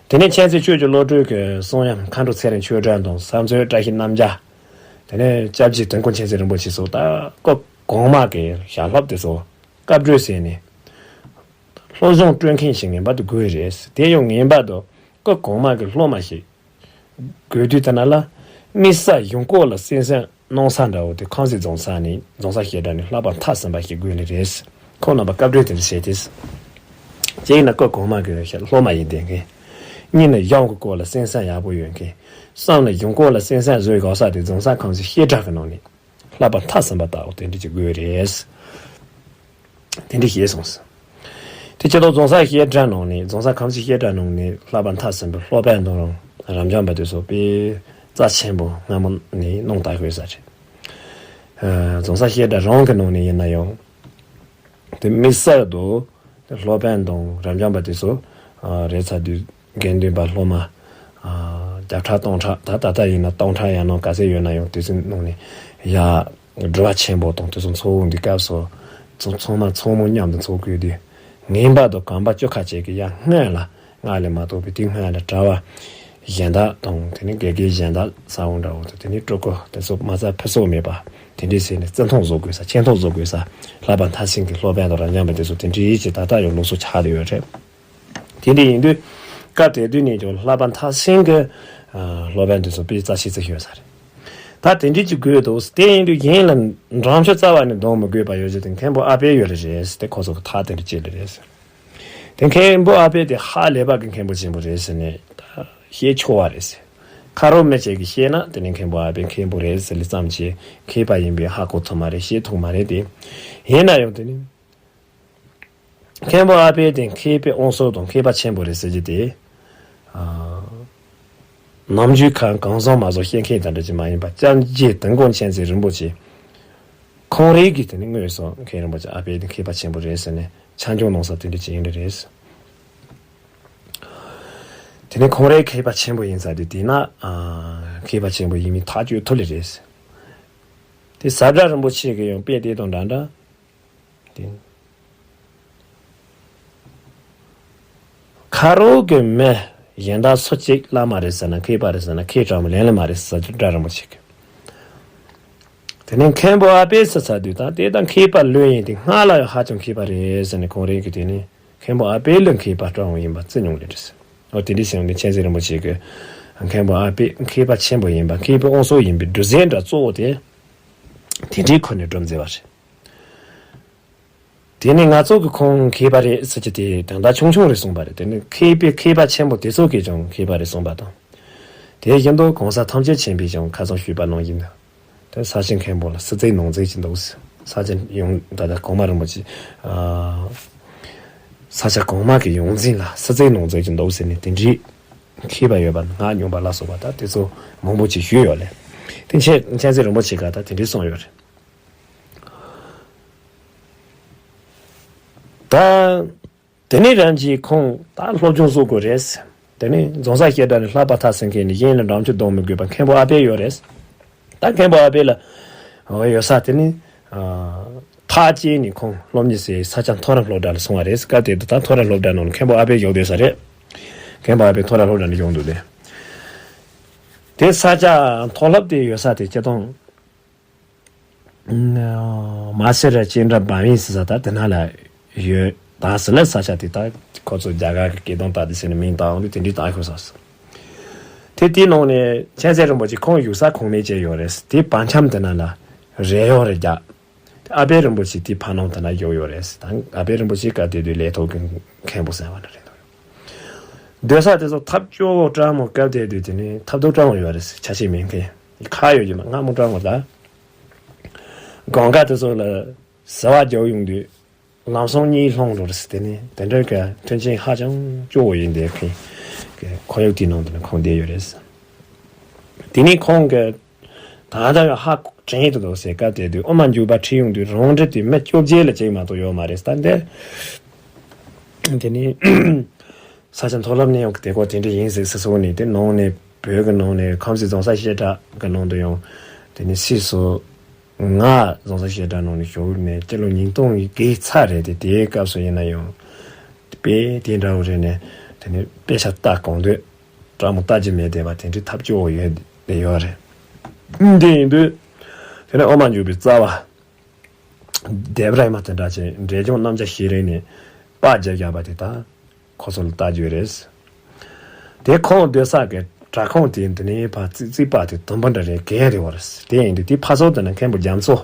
དེ་ནས་མཁྱེན་བརྩེ་ཆོས་ཀྱི་བློ་གྲོས་ཀྱི་གསུང་ཡང་མཁའ་འགྲོ་ཚེ་རིང་ཆོས་སྒྲོན་དང་། བསམ་མཛོད་བཀྲ་ཤིས་རྣམ་རྒྱལ། དེ་ནས་སྐྱབས་རྗེ་དོན་ཀུན་མཁྱེན་བརྩེ་རིན་པོ་ཆེ་སོགས་ད་སྐབས་གོང་མ་གི་ཞལ་སློབ་དེ་ཚོ་བཀའ་བགྲོས་ཟེར་ནས་སློབ་སྦྱོང་སྤྲོད་མཁན་ཞིག་ངེས་པར་དུ་དགོས་རེད། དེ་ཡང་ངེས་པར་དུ་སྐབས་གོང་མ་གི་སློབ་མ་ཞིག་དགོས་དུས། དེ་ན་ལ་དམིགས་བསལ་ཡུལ་སྐོར་ལ་གསན་གཟིགས་གནང་ས་འདྲ་བོ་དེ་ཁམས་སངས་རྫོང་ས་ནས་རྫོང་ས་བཤད་གྲྭ་ནས་བསླབ་པ་མཐར་ཕྱིན་པ་ཞིག་དགོས་ནི་རེད། ཁོང་རྣམ་པ་བཀའ་བགྲོས་དེ་འདྲ་བྱས་ཏེ། གཅིག་ཡིན་ན་སྐབས་གོང་མ་གི་སློབ་མ་ཡིན་བསྡད་མཁན། གཉིས་ནི་ཡུལ་གྱི་སྐོར་ལ་གསན་གཟིགས་ཡག་པོ་ཡོད་མཁན། གསུམ་ནི་ཡུལ་སྐོར་ལ་གསན་གཟིགས་བཟོ་དགོས་ས་དེ་རྫོང་ས་ཁམས་སངས་བཤད་གྲྭ་གི་ནང་ནས་བསླབ་པ་མཐར་ཕྱིན་པ་ལྟ་བུ་དེ་འདྲ་ཅིག་དགོས་རེད། དེ་འདྲ་བཤད་སོང་ཟེར། དེ་སྤྱི་ལོ་རྫོང་ས་བཤད་གྲྭ་ནང་ནས། རྫོང་ས་ཁམས་སངས་བཤད་གྲྭ་ནང་ནས་བསླབ་པ་མཐར་ཕྱིན་པའི་སློབ་དཔོན་དང་རབ་འབྱམས་པ་དེ་ཚོ་དཔེ་རྩ་ཆེན་པོ་སྔ་མོ་ནས་གནང་བསྡད་ཡོད་ས་རེད། ཨ། རྫོང་ས་བཤད་གྲྭ་རང་གི་ནང་ནས་ཡིན་ན་ཡང་། དེ་དམིགས་བསལ་དུ་སློབ་དཔོན་དང་རབ་འབྱམས་པ་དེ་ཚོ་ཨ་རེད་ཚར་དུས། དགེ་འདུན་པ་སློབ་མ་ཨ་བརྒྱ་ཕྲག་སྟོང་ཕྲག་ད་ད་ལྟ་ཡིན་ན་སྟོང་ཕྲག་ཡར་ནང་ག་ཚད་ཡོད་ན་ཡང་། དེ་ཚོའི་ནང་ནས་ཡ་སྒྲུབ་པ་ཆེན་པོ་དང་དེ་ཚོ་ཚོགས་འདུའི་སྐབས་སུ་ཚང་ཚང་མ་ཚང་མ་མཉམ་དུ་ཚོགས་དགོས་དུས། ངེས་པར་དུ་གོམ་པ་བཅུ་ཁ་ཅིག་གི་ཡར་སྔོན་ལ། སྔགས་ལས་མ་གཏོགས་པའི་དེའི་སྔོན་ལ་གྲྭ་པ་གཞན་དག་དང་། དེ་ནས་དགེ་རྒན་གཞན་དག་ས་བོན་འདྲ་བོ་དང་། དེ་ནས་སྤྲུལ་སྐུ་དེ་ཚོ་མ་རྩ་ཕུན་སུམ་མེད་པ་དེ་འདྲས་བྱས་ནས་བརྩི་མཐོང་བཟོ་དགོས་ས། ཆེ་མཐོང་བཟོ་དགོས་ས། བསླབ་པ་མཐར་ཕྱིན་གྱི་སློབ་དཔོན་དང་རབ་འབྱམས་པ་དེ་ཚོ་དེ་འདྲས་ཀྱི་ད་ལྟ་ཡང་ལུགས་སྲོལ་ཆགས་བསྡད་ཡོད་རེད། དེ་འདྲ་ཡིན་དུས་སྐབས་དེ་དུས་ནས་ཀྱང་བསླབ་པ་མཐར་ཕྱིན་གྱི་ཨ་སློབ་དཔོན་དེ་ཚོ་དཔེ་རྩ་ཆེ་ཆེ་ཡོད་ས་རེད། ད་དེ་འདྲས་ཀྱི་དགོས་འདུག་དེ་ཡིན་དུས་གཞན་ལ་འགྲེལ་བཤད་རྩ་བ་ནས་གཏོང་མི་དགོས་པ་ཡོད་ཅེས་དེ་མཁན་པོ་ཨ་ཕའི་ཡོད་རེད་ཟེར་ཏེ། ཁོ་ཚོ་གི་ཐག་དེ་འདྲ་བཅད་ལེ་རེད་ཟེར། དེ་མཁན་པོ་ཨ་ཕས་དེ་ཧ་ལས་པ་གི་མཁན་པོ་ཆེན་པོ་རེད་ཟེར་ནས་ད་བཤད་ཆོག་པ་རེད་ཟེར། ཁ་རོག་མི་གཅིག་གིས་བཤད་ན་དེ་ནི་མཁན་པོ་ཨ་ཕའི་མཁན་པོ་རེད་ཟེར་ལེ་ཙམ་གྱིས་མཁས་པ་ཡིན་པས་ཧ་གོ་ཐུབ་མ་རེད། བཤད་ཐུབ་མ་རེད་དེ། ཡིན་ན་ཡང་དེ་ནི་མཁན་པོ་ཨ་ཕས་དེ་མཁས་པའི་དབང་ཕྱུག་དང་མཁས་པ་ཆེན་པོ་རེད་ཟེར་རྒྱུ་དེ། ཨ། ནམ་རྒྱུན་གང་གང་བཟང་མ་བཟང་བཤད་མཁན་དང་འདྲ་ཅིག་མ་ཡིན་པ། སྐྱབས་རྗེ་དོན་ཀུན་མཁྱེན་བརྩེ་རིན་པོ་ཆེ་ཁོང་རང་གིས་དེ་ནི་དངོས་སུ་མཁན་རིན་པོ་ཆེ་ཨ་ཕས་དེ་མཁས་པ་ཆེན་པོ་རེད་ཟེར་ནས་ཆ་འཇོག་གནང་ས་དེ་འདྲ་ཅིག་ཡིན་ནི་རེད། དེ་ནི་ཁོང་རང་མཁས་པ་ཆེན་པོ་ཡིན་ས་དེ་དེས་ན་ཨ་མཁས་པ་ཆེན་པོ་ཡིན་མིན་ཐག་གཅོད་ཐུབ་ལེ་རེད། དེ་ཟབ་དྲག་རིན་པོ་ཆེ་གིས་ཡང་དཔེ་དེ་དང་འདྲ་འདྲ། དེ། ཁ་རོག་གི་མི་གཞན་དག་སུ་གཅིག་བླ་མ་རེད་ཟེར་ན། མཁས་པ་རེད་ཟེར་ན། མཁས་དྲགས་མོ་ལན་ལ་མ་རེད་ཟེར་རྒྱུ་འདྲ་རིན་པོ་ཆེ་གི། དེ་ནས་མཁན་པོ་ཨ་ཕས་ཟེར་ཚར་དུས་ད་དེ་ད་མཁས་པ་ལོས་ཡིན་དེ་སྔགས་ལ་ཡང་ཧ་ཅང་མཁས་པ་རེད་ཟེར་ནས་ཁོང་རང་གིས་དེ་ནས་མཁན་པོ་ཨ་ཕས་ལོས་མཁས་པ་སྤྲང་བོ་ཡིན་པ་བརྩི་མྱོང་ལེ་རེད་ཟེར། འོ་དེ་འདྲའི་ཞིག་ནས་མཁྱེན་བརྩེ་རིན་པོ་ཆེ་གིས་མཁན་པོ་ཨ་ཕས་མཁས་པ་ཆེན་པོ་ཡིན་པ། མཁས་པའི་དབང་ཕྱུག་ཡིན་པའི་སྒྲུབ་ཟིན་འདྲ་གཙོ་བོ་དེ་དེ་འདྲའི་ཁོ་ནས་སྒྲུབ་མཛད་པ་རེད། དེ་ནས་ང་ཚོ་གི་ཁོང་མཁས་པ་རེད་ཟེར་གྱི་དེ་དོན་དག་ཆུང་ཆུང་རེད་གསུངས་པ་རེད། དེ་ནི་མཁས་པའི་མཁས་པ་ཆེན་པོ་དེ་ཚོ་གིས་ཀྱང་མཁས་པ་རེད་གསུངས་པ་དང་། དེ་བཞིན་དུ་གོང་ས་ཐམས་ཅད་མཁྱེན་པས་ཀྱང་ཁ་སང་ཞུས་པ་ནང་བཞིན་དུ། དེ་ས་ཆ་མཁན་པོ་ལ་སྲིད་རྩེའི་ནང་འཛུལ་གྱི་འདུག་ཟེར། ས་ཆ་ཡོངས་ད་ལྟ་གོང་མ་རིན་པོ་ཆེ། ཨ། ས་ཆ་གོང་མ་གི་ཡོངས་འཛིན་ལ་སྲིད་རྩེའི་ནང་འཛུལ་གྱི་འདུག་ཟེར་ནས་དེ་འདྲའི་མཁས་པ་ཡོད་པ་ངག་སྙོམས་པ་ལ་སོགས་པ་ད་དེ་ཚོ་མང་པོ་ཅིག་ཞུས་ཡོད་ལེ། དེ་མཁྱེན་མཁྱེན་བརྩེ་རིན་པོ་ཆེ་ག་ད་དེ་འདྲའི་གསུངས་ཡོད་རེད། ད། དེ་ནས་རང་གིས་ཁོང་ད་སློབ་སྦྱོང་བཟོ་དགོས་རེད། དེ་ནས་རྫོང་སར་བཤད་གྲྭ་ནས་ལྷག་པ་ཐག་ཟིན་མཁན་ནི་གཞན་ལ་འགྲམ་ཆུ་གཏོང་མི་དགོས་པ་མཁན་པོ་ཨ་ཕས་ཡོད་རེད། ད་མཁན་པོ་ཨ་ཕས་ལ་འོ་ཡོད་ས་དེ་ནི་ཐག་བཅད་ནས་ཁོང་སློབ་གཉེར་སའི་ས་ཆ་མཐོ་རིམ་སློབ་གྲྭ་ལ་སོང་བ་རེད། སྐབས་དེ་དུས་ད་མཐོ་རིམ་སློབ་གྲྭ་ནང་ལ་མཁན་པོ་ཨ་ཕས་ཡོད་བསྡད་ས་རེད། མཁན་པོ་ཨ་ཕས་མཐོ་རིམ་སློབ་གྲྭ་ནས་ཡོང་འདུག་སྟེ། དེ་ས་ཆ་མཐོ་སློབ་དེ་ཡོད་ས་དེ་སྤྱིར་བཏང་མ་སེར་ཅན་འདྲ་འབའ་མིན་ཟེར་ས་ད་དེ་ན་ལ་ཡོད། ད་ཟི་ལ་ས་ཆ་དེ་ད་ཁོ་ཚོ་རྒྱ་གར་གྱི་སྐད་གདངས་ད་དེ་ཟེར་ནས་མིང་བཏགས་འོང་དུས་དེ་འདྲའི་བཏགས་ཤོག་ཟེར། དེ་དེའི་ནང་ནས་མཁྱེན་བརྩེ་རིན་པོ་ཆེ་ཁོང་བཞུགས་ས་ཁོངས་མི་བཅས་ཡོད་རེད། དེ་བར་འཁྱམས་དེ་ན་ལ་རས་གཡོག་རེ་རྒྱག་ཨ་ཕས་རིན་པོ་ཆེ་དེ་ཕ་ནང་དེ་ན་བཞུགས་ཡོད་རེད། ད་ཨ་ཕས་རིན་པོ་ཆེ་སྐབས་དེ་དུས་ལས་ཐོག་གི་མཁན་པོ་ཟེར་བ་ན་རེད་འདུག་སྡོད་ས་དེ་ཚོ་ཐབ་སྐྱོ་བོ་སྤྲང་མོ་སྐབས་དེ་དུས་དེ་ནས་ཐབ་རྡོ་སྤྲང་མོ་ཡོད་རེད། ཆ་ཤས་མེད་མཁན་ཁ་ཡོད་ཀྱི་མ་སྔ་མོ་སྤྲང་མོ་ད། སྒང་ག་དེ་ཚོ་ལ་ཟ་བ་རྒྱག་ཡོང་དུས་ལམ་སང་གཉིད་ལྷུང་འགྲོ་རེད། དེ་ནས་དེ་འདྲའི་གི་མཐུན་རྐྱེན་ཧ་ཅང་སྐྱོ་བོ་ཡིན་དེ་མཁན་གི་ཁོར་ཡུག་དེའི་ནང་དུ་ནས་ཁོང་བསྡད་ཡོད་རེད། དེ་ནས་ཁོང་གི་ད་ལྟ་ཡང་ཧ་དྲན་ཡོད་དོ་ཟེར་སྐབས་དེ་དུས་དབུ་མ་འཇུག་པ་ཁྲིད་ཡོང་དུས་རང་འདྲི་དེ་མི་བཅོ་བརྒྱད་ལ་གཅིག་མ་གཏོགས་ཡོད་མ་རེད། ད་འདི་དེ་ནས་ས་ཆ་མཐོ་སློབ་ནས་ཡང་དེ་སྐོར་དེ་འདྲ་ཡིན་ཟེར་སོ་སོ་ནས་དེ་ནང་ནས་བོད་ཀྱི་ནང་ནས་ཁམས་སི་རྫོང་སར་བཤད་གྲྭ་གི་ནང་དུ་ཡང་དེ་ནས་སྲིད་སོ་ང་རྫོང་སར་བཤད་གྲྭ་ནང་ནས་ཞོགས་ནས་སྤྱི་ལོ་ཉིས་སྟོང་གི་ཚར་རེད་དེ། དེའི་སྐབས་སུ་ཡིན་ན་ཡང་དཔེ་དེ་འདྲ་བོ་རེད་ནས་དེ་ནས་དཔེ་ཆ་ལྟ་གང་འདོད་སྤྲང་མོ་ལྟ་རྒྱུ་མེད་བསྡད་པ་དེ་འདྲའི་ཐབས་སྐྱོ་བོ་ཡོད་བསྡད་ཡོད་རེད། འདི་ཡིན་དུས་དེ་ནས་དབུ་མ་འཇུག་པའི་རྩ་བ་སྡེབ་ར་ཡི་མ་དེ་འདྲ་ཅན་འབྲས་ལྗོངས་རྣམ་རྒྱལ་ཤེས་རིག་ནས་པར་རྒྱབ་བཞག་པ་དེ་དག་ཁོ་ཚོ་ལ་ལྟ་རྒྱུ་རེད། དེ་ཁོང་སྡོད་ས་གི་དྲ་ཁང་དེ་འདི་ནས་ཕར་རྩིག་རྩིག་པ་དེ་དུམ་བུ་འདྲ་རེད་གས་རེད་བར། དེ་ཡིན་དུས་དེ་ཕ་སོག་དེ་ན་མཁན་པོ་རྒྱ་མཚོ་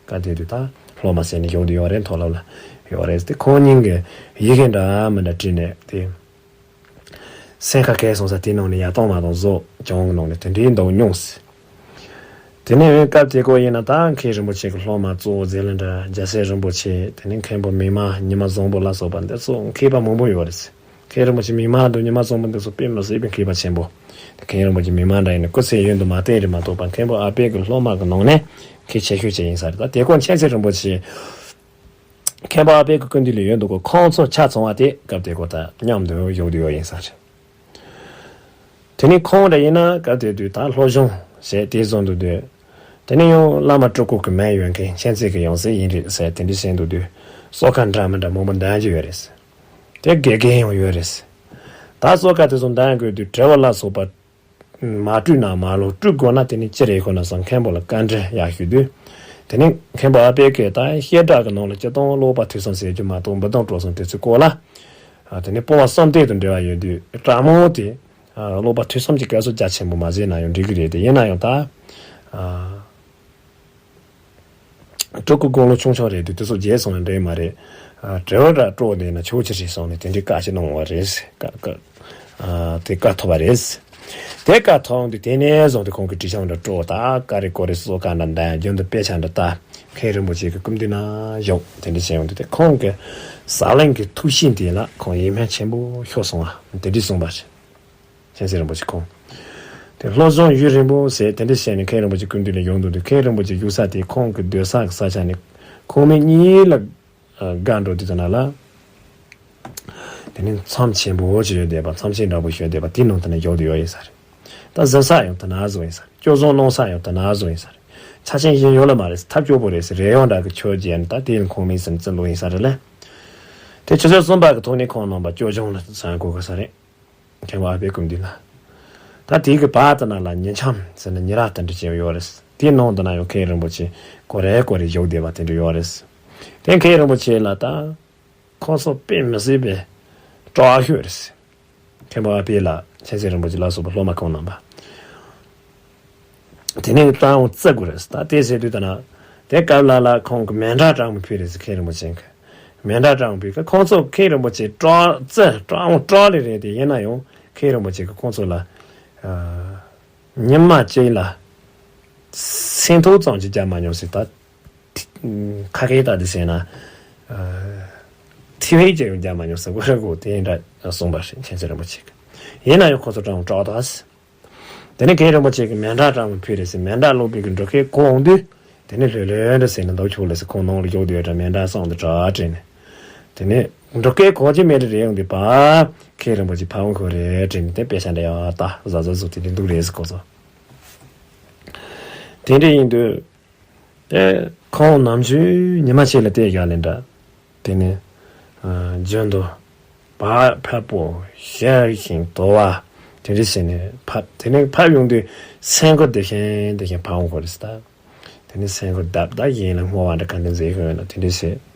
ག་དེ་དུས་ད་སློབ་མ་ཟེར་ནས་ཡོང་དུ་ཡོད་རེད། མཐོ་སློབ་ལ་ཡོད་རེད། དེ་ཁོང་གཉིས་ཀྱི་ཡི་གེ་འདྲ་མི་འདྲ་བྲིས་ནས་དེ་སེམས་ཁ་གས་སོང་ས་དེ་ནང་ནས་ཡར་གཏོང་མ་གཏོང་བཟོ་སྦྱོང་གི་ནང་ནས་དེ་འདྲའི་འདུག་མྱོང་སྲིད། དེ་ནས་སྐབས་དེ་གོ་ཡིན་ན་ད་མཁན་རིན་པོ་ཆེ་གི་སློབ་མ་གཙོ་བོ་ཟེར་ལ་འདྲ་རྒྱལ་སྲས་རིན་པོ་ཆེ་དེ་ནས་མཁན་པོ་མི་མང་ཉི་མ་བཟང་པོ་ལ་སོགས་པ་འདི་ཚོ་མཁས་པ་མང་པོ་ཡོད་རེད། མཁན་རིན་པོ་ཆེ་མི་མང་དང་ཉི་མ་བཟང་པོ་འདི་ཚོ་དཔེ་མི་སྲིད་པའི་མཁས་པ་ཆེན་པོ། དེ་མཁན་རིན་པོ་ཆེ་མི་མང་འདྲ་ཡིན་ན་སྐུ་ཚེ་ཡུན་དུ་མ་བརྟན་རེད་མ་གཏོགས་པ་མཁན་པོ་ཨ་པད་ཀྱི་སློབ་མ་གི་ནང་ནས་མཁས་ཆེ་ཤོས་ཅིག་ཡིན་ས་རེད། ད་དེ་གོ་མཁྱེན་བརྩེ་རིན་པོ་ཆེ་མཁན་པོ་ཨ་པད་ཀྱི་སྐུ་མདུན་ལ་ཡོད་འདུག་གོ། ཁོང་ཚོ་ཆ་ཚང་བ་དེ་སྐབས་དེ་གོ་ད་མཉམ་དུ་བཞུགས་བསྡད་ཡོད་ཡིན་ས་རེད། དེ་ནས་ཁོང་འདྲ་ཡིན་ན་སྐབས་དེ་དུས་ད་སློབ་སྦྱོང་བྱས་དེ་བཟུང་དུ་འདོད། དེ་ནས་ཡང་བླ་མ་སྤྲུལ་སྐུ་གི་མིང་ཡོད་མཁན་མཁྱེན་བརྩེ་གི་ཡང་སྲིད་ཡིན་རེད་ཟེར་དེ་འདྲ་བྱས་འདུག་དུས་གསོལ་ཁ་འདྲ་མི་འདྲ་མང་པོ་འདོན་གྱི་ཡོད་རེད། དེ་དགེ་རྒན་ཡང་ཡོད་རེད། ད་གསོལ་ཁ་དེ་ཚོ་འདོན་དགོས་དུས་དྲི་བ་ལ་སོགས་པ་མ་དྲིས་ན་མ་ལོ་དྲི་དགོས་ན་དེ་ནས་ཅི་རེད་ཁོ་ན་བསམ་མཁན་པོ་ལ་བཀའ་འདྲི་ཡག་ཞུ་དུས། དེ་ནས་མཁན་པོ་ཨ་པད་ཀྱིས་ད་བཤད་གྲྭ་གི་ནང་ལ་སྤྱིར་བཏང་ཀློག་པ་ཐོས་བསམ་ཟེར་རྒྱུ་མ་གཏོགས་འབུམ་སྡོམ་གྲོལ་གསུམ་དེ་ཚོའི་སྐོར་ལ། ཨ། དེ་ནས་སྤོང་བ་བསམ་གཏན་དང་འབྲེལ་བ་ཡོད་དུས་དྲག་མོ་དེ། ཨ། ཀློག་པ་ཐོས་བསམ་གྱི་སྐབས་སུ་རྒྱ་ཆེན་པོ་མ་བཟོས་ན་ཡང་འགྲིག་གི་རེད་དེ། ཡིན་ན་ཡང་ད། ཨ། སྤྲུལ་སྐུ་དགུང་ལོ་ཆུང་ཆུང་རེད་དུས་དེ་ཚོ་བརྗེད་སོང་ན་འགྲིག་མ་རེད། ཨ། དྲི་བ་ར་དཀྲོག་བསྡད་ན་ཆོག་གི་རེད་བསམ་ནས་དེ་འདྲའི་བཀའ་ཞིག་གནང་བ་རེད། བཀའ་བཀའ། ཨ། དེ་བཀའ་ཐོབ་པ་རེད། དེ་བཀའ་ཐོབ་དུས་དེ་ནས་བཟུང་སྟེ་ཁོང་གིས་དྲི་བྱང་འདྲ་དཀྲོག་ད་ཀ་རེ་ཀོ་རེ་གསོལ་ཁ་འདྲ་འདོན། རྒྱུན་དུ་དཔེ་ཆ་འདྲ་ལྟ། མཁན་རིན་པོ་ཆེ་གི་སྐུ་མདུན་ན་བཞུགས། དེ་འདྲ་བྱས་ཡོང་དུས་དེ་ཁོང་གི་ཟབ་བརླིང་གི་ཐུགས་གཤིས་འདི་ལ་ཁོང་ཡིད་སྨོན་ཆེན་པོ་ཤོར་སོང་བ་དེ་འདྲ་གསུངས་པ་རེད། མཁྱེན་བརྩེ་རིན་པོ་ཆེ་ཁོང་དེ་སློབ་སྦྱོང་ཡུན་རིང་པོ་ཟེར་དེ་འདྲ་བྱས་ནས་མཁན་རིན་པོ་ཆེ་སྐུ་མདུན་ལ་ཡོང་འདུག་དུས་མཁན་རིན་པོ་ཆེ་བཞུགས་ས་དེ་ཁོང་གི་སྡོད་ས་གི་ས་ཆ་ནས་ཁོང་མི་གཉིས་ལ། ཨ། དགའ་འགྲོ་དུས་ཙམ་ན་ལ། དེ་ནི་མཚམས་ཆེན་པོ་ཅིག་ཡོད་བསྡད་པ། མཚམས་ཆེན་འདྲ་པོ་ཡོད་བསྡད་པ་དེའི་ནང་དུ་ན་ཡོད་དུ་ཡོད་ཡིན་ས་རེད། ད་གཟིམ་ས་ཡང་དེ་ན་བཟོ་ཡིན་ས་རེད། སྐྱོ་བཟང་གནང་ས་ཡང་དེ་ན་བཟོ་ཡིན་ས་རེད། ཆ་ཆེན་ཞིག་ཡོད་ལ་མ་རེད། ཐབས་སྐྱོ་པོ་རེད་ཟེར། རེ་ཡོང་འདྲ་གི་ཆོས་རྒྱན་ད་དེ་ཡང་ཁོང་མིང་ཟིན་བརྩི་ལོ་ཡིན་ས་རེད་ལ། དེ་ཆུ་ཚོད་གསུམ་པ་གི་ཐོག་ནས་ཁོང་རྣམ་པ་སྐྱོ་སྦྱོང་ལ་ཟན་དགོས་གི་ས་རེད། མཁན་པོ་ཨ་པའི་སྐུ་མདུན་ལ། ད་དེའི་གི་བར་དུ་ན་ལ་ཉིན་འཁྱམས་ཟེར་ན་ཉི་ར་དེ་འདྲ་ཅིག་ཡོད་རེད། དེའི་ནང་དུ་ན་ཡང་མཁན་རིན་པོ་ཆེ་ཀོ་རེ་ཀོ་རེ་བཞུགས་བསྡད་པ་དེ་འདྲ་ཡོད་རེད། དེ་མཁན་རིན་པོ་ཆེ་ལ་ད་ཁོང་ཚོ་དཔེ་མི་སྲིད་པའི་སྤྲོ་བ་ཤོད་རེད། མཁན་པོ་ཨ་པའི་ལ་མཁྱེན་བརྩེ་རིན་པོ་ཆེ་ལ་སོགས་པ་སློབ་མ་ཁོང་རྣམ་པ། དེ་ནས་ད་ཡང་བརྩི་དགོས་རེད། ད་དེ་ཟེར་དུས་ད་ན་དེ་སྐབས་ལ་ལ་ཁོང་གི་མཎྜལ་དྲང་མོ་ཕུལ་རེད་ཟེར། མཁན་རིན་པོ་ཆེ་གི་ མཎྜལ་བཀྲམ་པའི་ཁ། ཁོང་ཚོ་མཁན་རིན་པོ་ཆེ་སྤྲོ་རྩེ་སྤྲོ་སྤྲོ་ལེ་རེད་དེ། ཡིན་ན་ཡང་མཁན་རིན་པོ་ཆེ་གི་ཁོང་ཚོ་ལ་ཨ་ཉི་མ་གཅིག་ལ་སེམས་ཐག་ཙམ་ཅིག་རྒྱག་མ་མྱོང་ཟེར། ད་ཁ་སྐད་ལྟ་དུས་ཟེར་ན། ཨ་ཐི་བའི་ཅིག་ཡང་རྒྱག་མ་མྱོང་ཟེར་གོ་རེད་གོ། དེ་འདྲ་གསུངས་པ་རེད། མཁན་ཆེན་རིན་པོ་ཆེ་གིས། ཡིན་ན་ཡང་ཁོ་ཚོ་སྤྲོ་སྤྲོ་ད་ཟེར། དེ་ནས་མཁན་རིན་པོ་ཆེ་གིས་མཎྜལ་བཀྲམ་ཕུལ་རེད་ཟེར། མཎྜལ་སློག་པའི་གི་འབྲུ་ཁལ་གོ་འོང་དུས། དེ་ནས་ལྷོད་ལྷོད་འདྲ་ཟེར་ནས་འདུག་ཆོག་ལེ་ཟེར། ཁོང་ནང་ལ་བཞུགས་དུས་ཡོད་དྲ་མཎྜལ་གསུང་དུ་གྲགས་དྲན་ནས། དེ་ནས་འབྲུ་ཁལ་གོ་ཅི་མེད་དུ་རེད་ཡོང་དུས་པ། མཁན་རིན་པོ་ཆེ་ཕ་བོང་ཁོ་རེད་དྲན་ནས། དེ་དཔེ་ཆ་འདྲ་ཡག་ད་བཟའ་བཟའ་བཟོ་དེ་འདྲ་འདུག་རེད་ཟེར་ཁོ་ཚོ། དེ་འདྲ་ཡིན་དུས། དེ་ཁོང་ནམ་རྒྱུན་ཉི་མ་གཅིག་ལ་བལྟས་བཞག་ལེ་འདྲ། དེ་ནས་ཨ་རྒྱུན་དུ་བག་ཕེབས་པོ་ཞལ་ཞིང་དུལ་བ་དེ་འདྲ་བྱས་ནས་ཕེབས། དེ་ནས་ཕེབས་ཡོང་དུས་སེམས་ཁུར་དེ་བཞིན་དེ་བཞིན་ཕ་བོང་ཁོ་རེད་ཟེར། ད་དེ་ནས་སེམས་ཁུར་བརྡབ་ད་གཞན་ལ་བསྔོ་བ་འདྲ་ག་འདྲ་མཛད་ཡོང་ཡོད་ན་དེ་འདྲ་བྱས།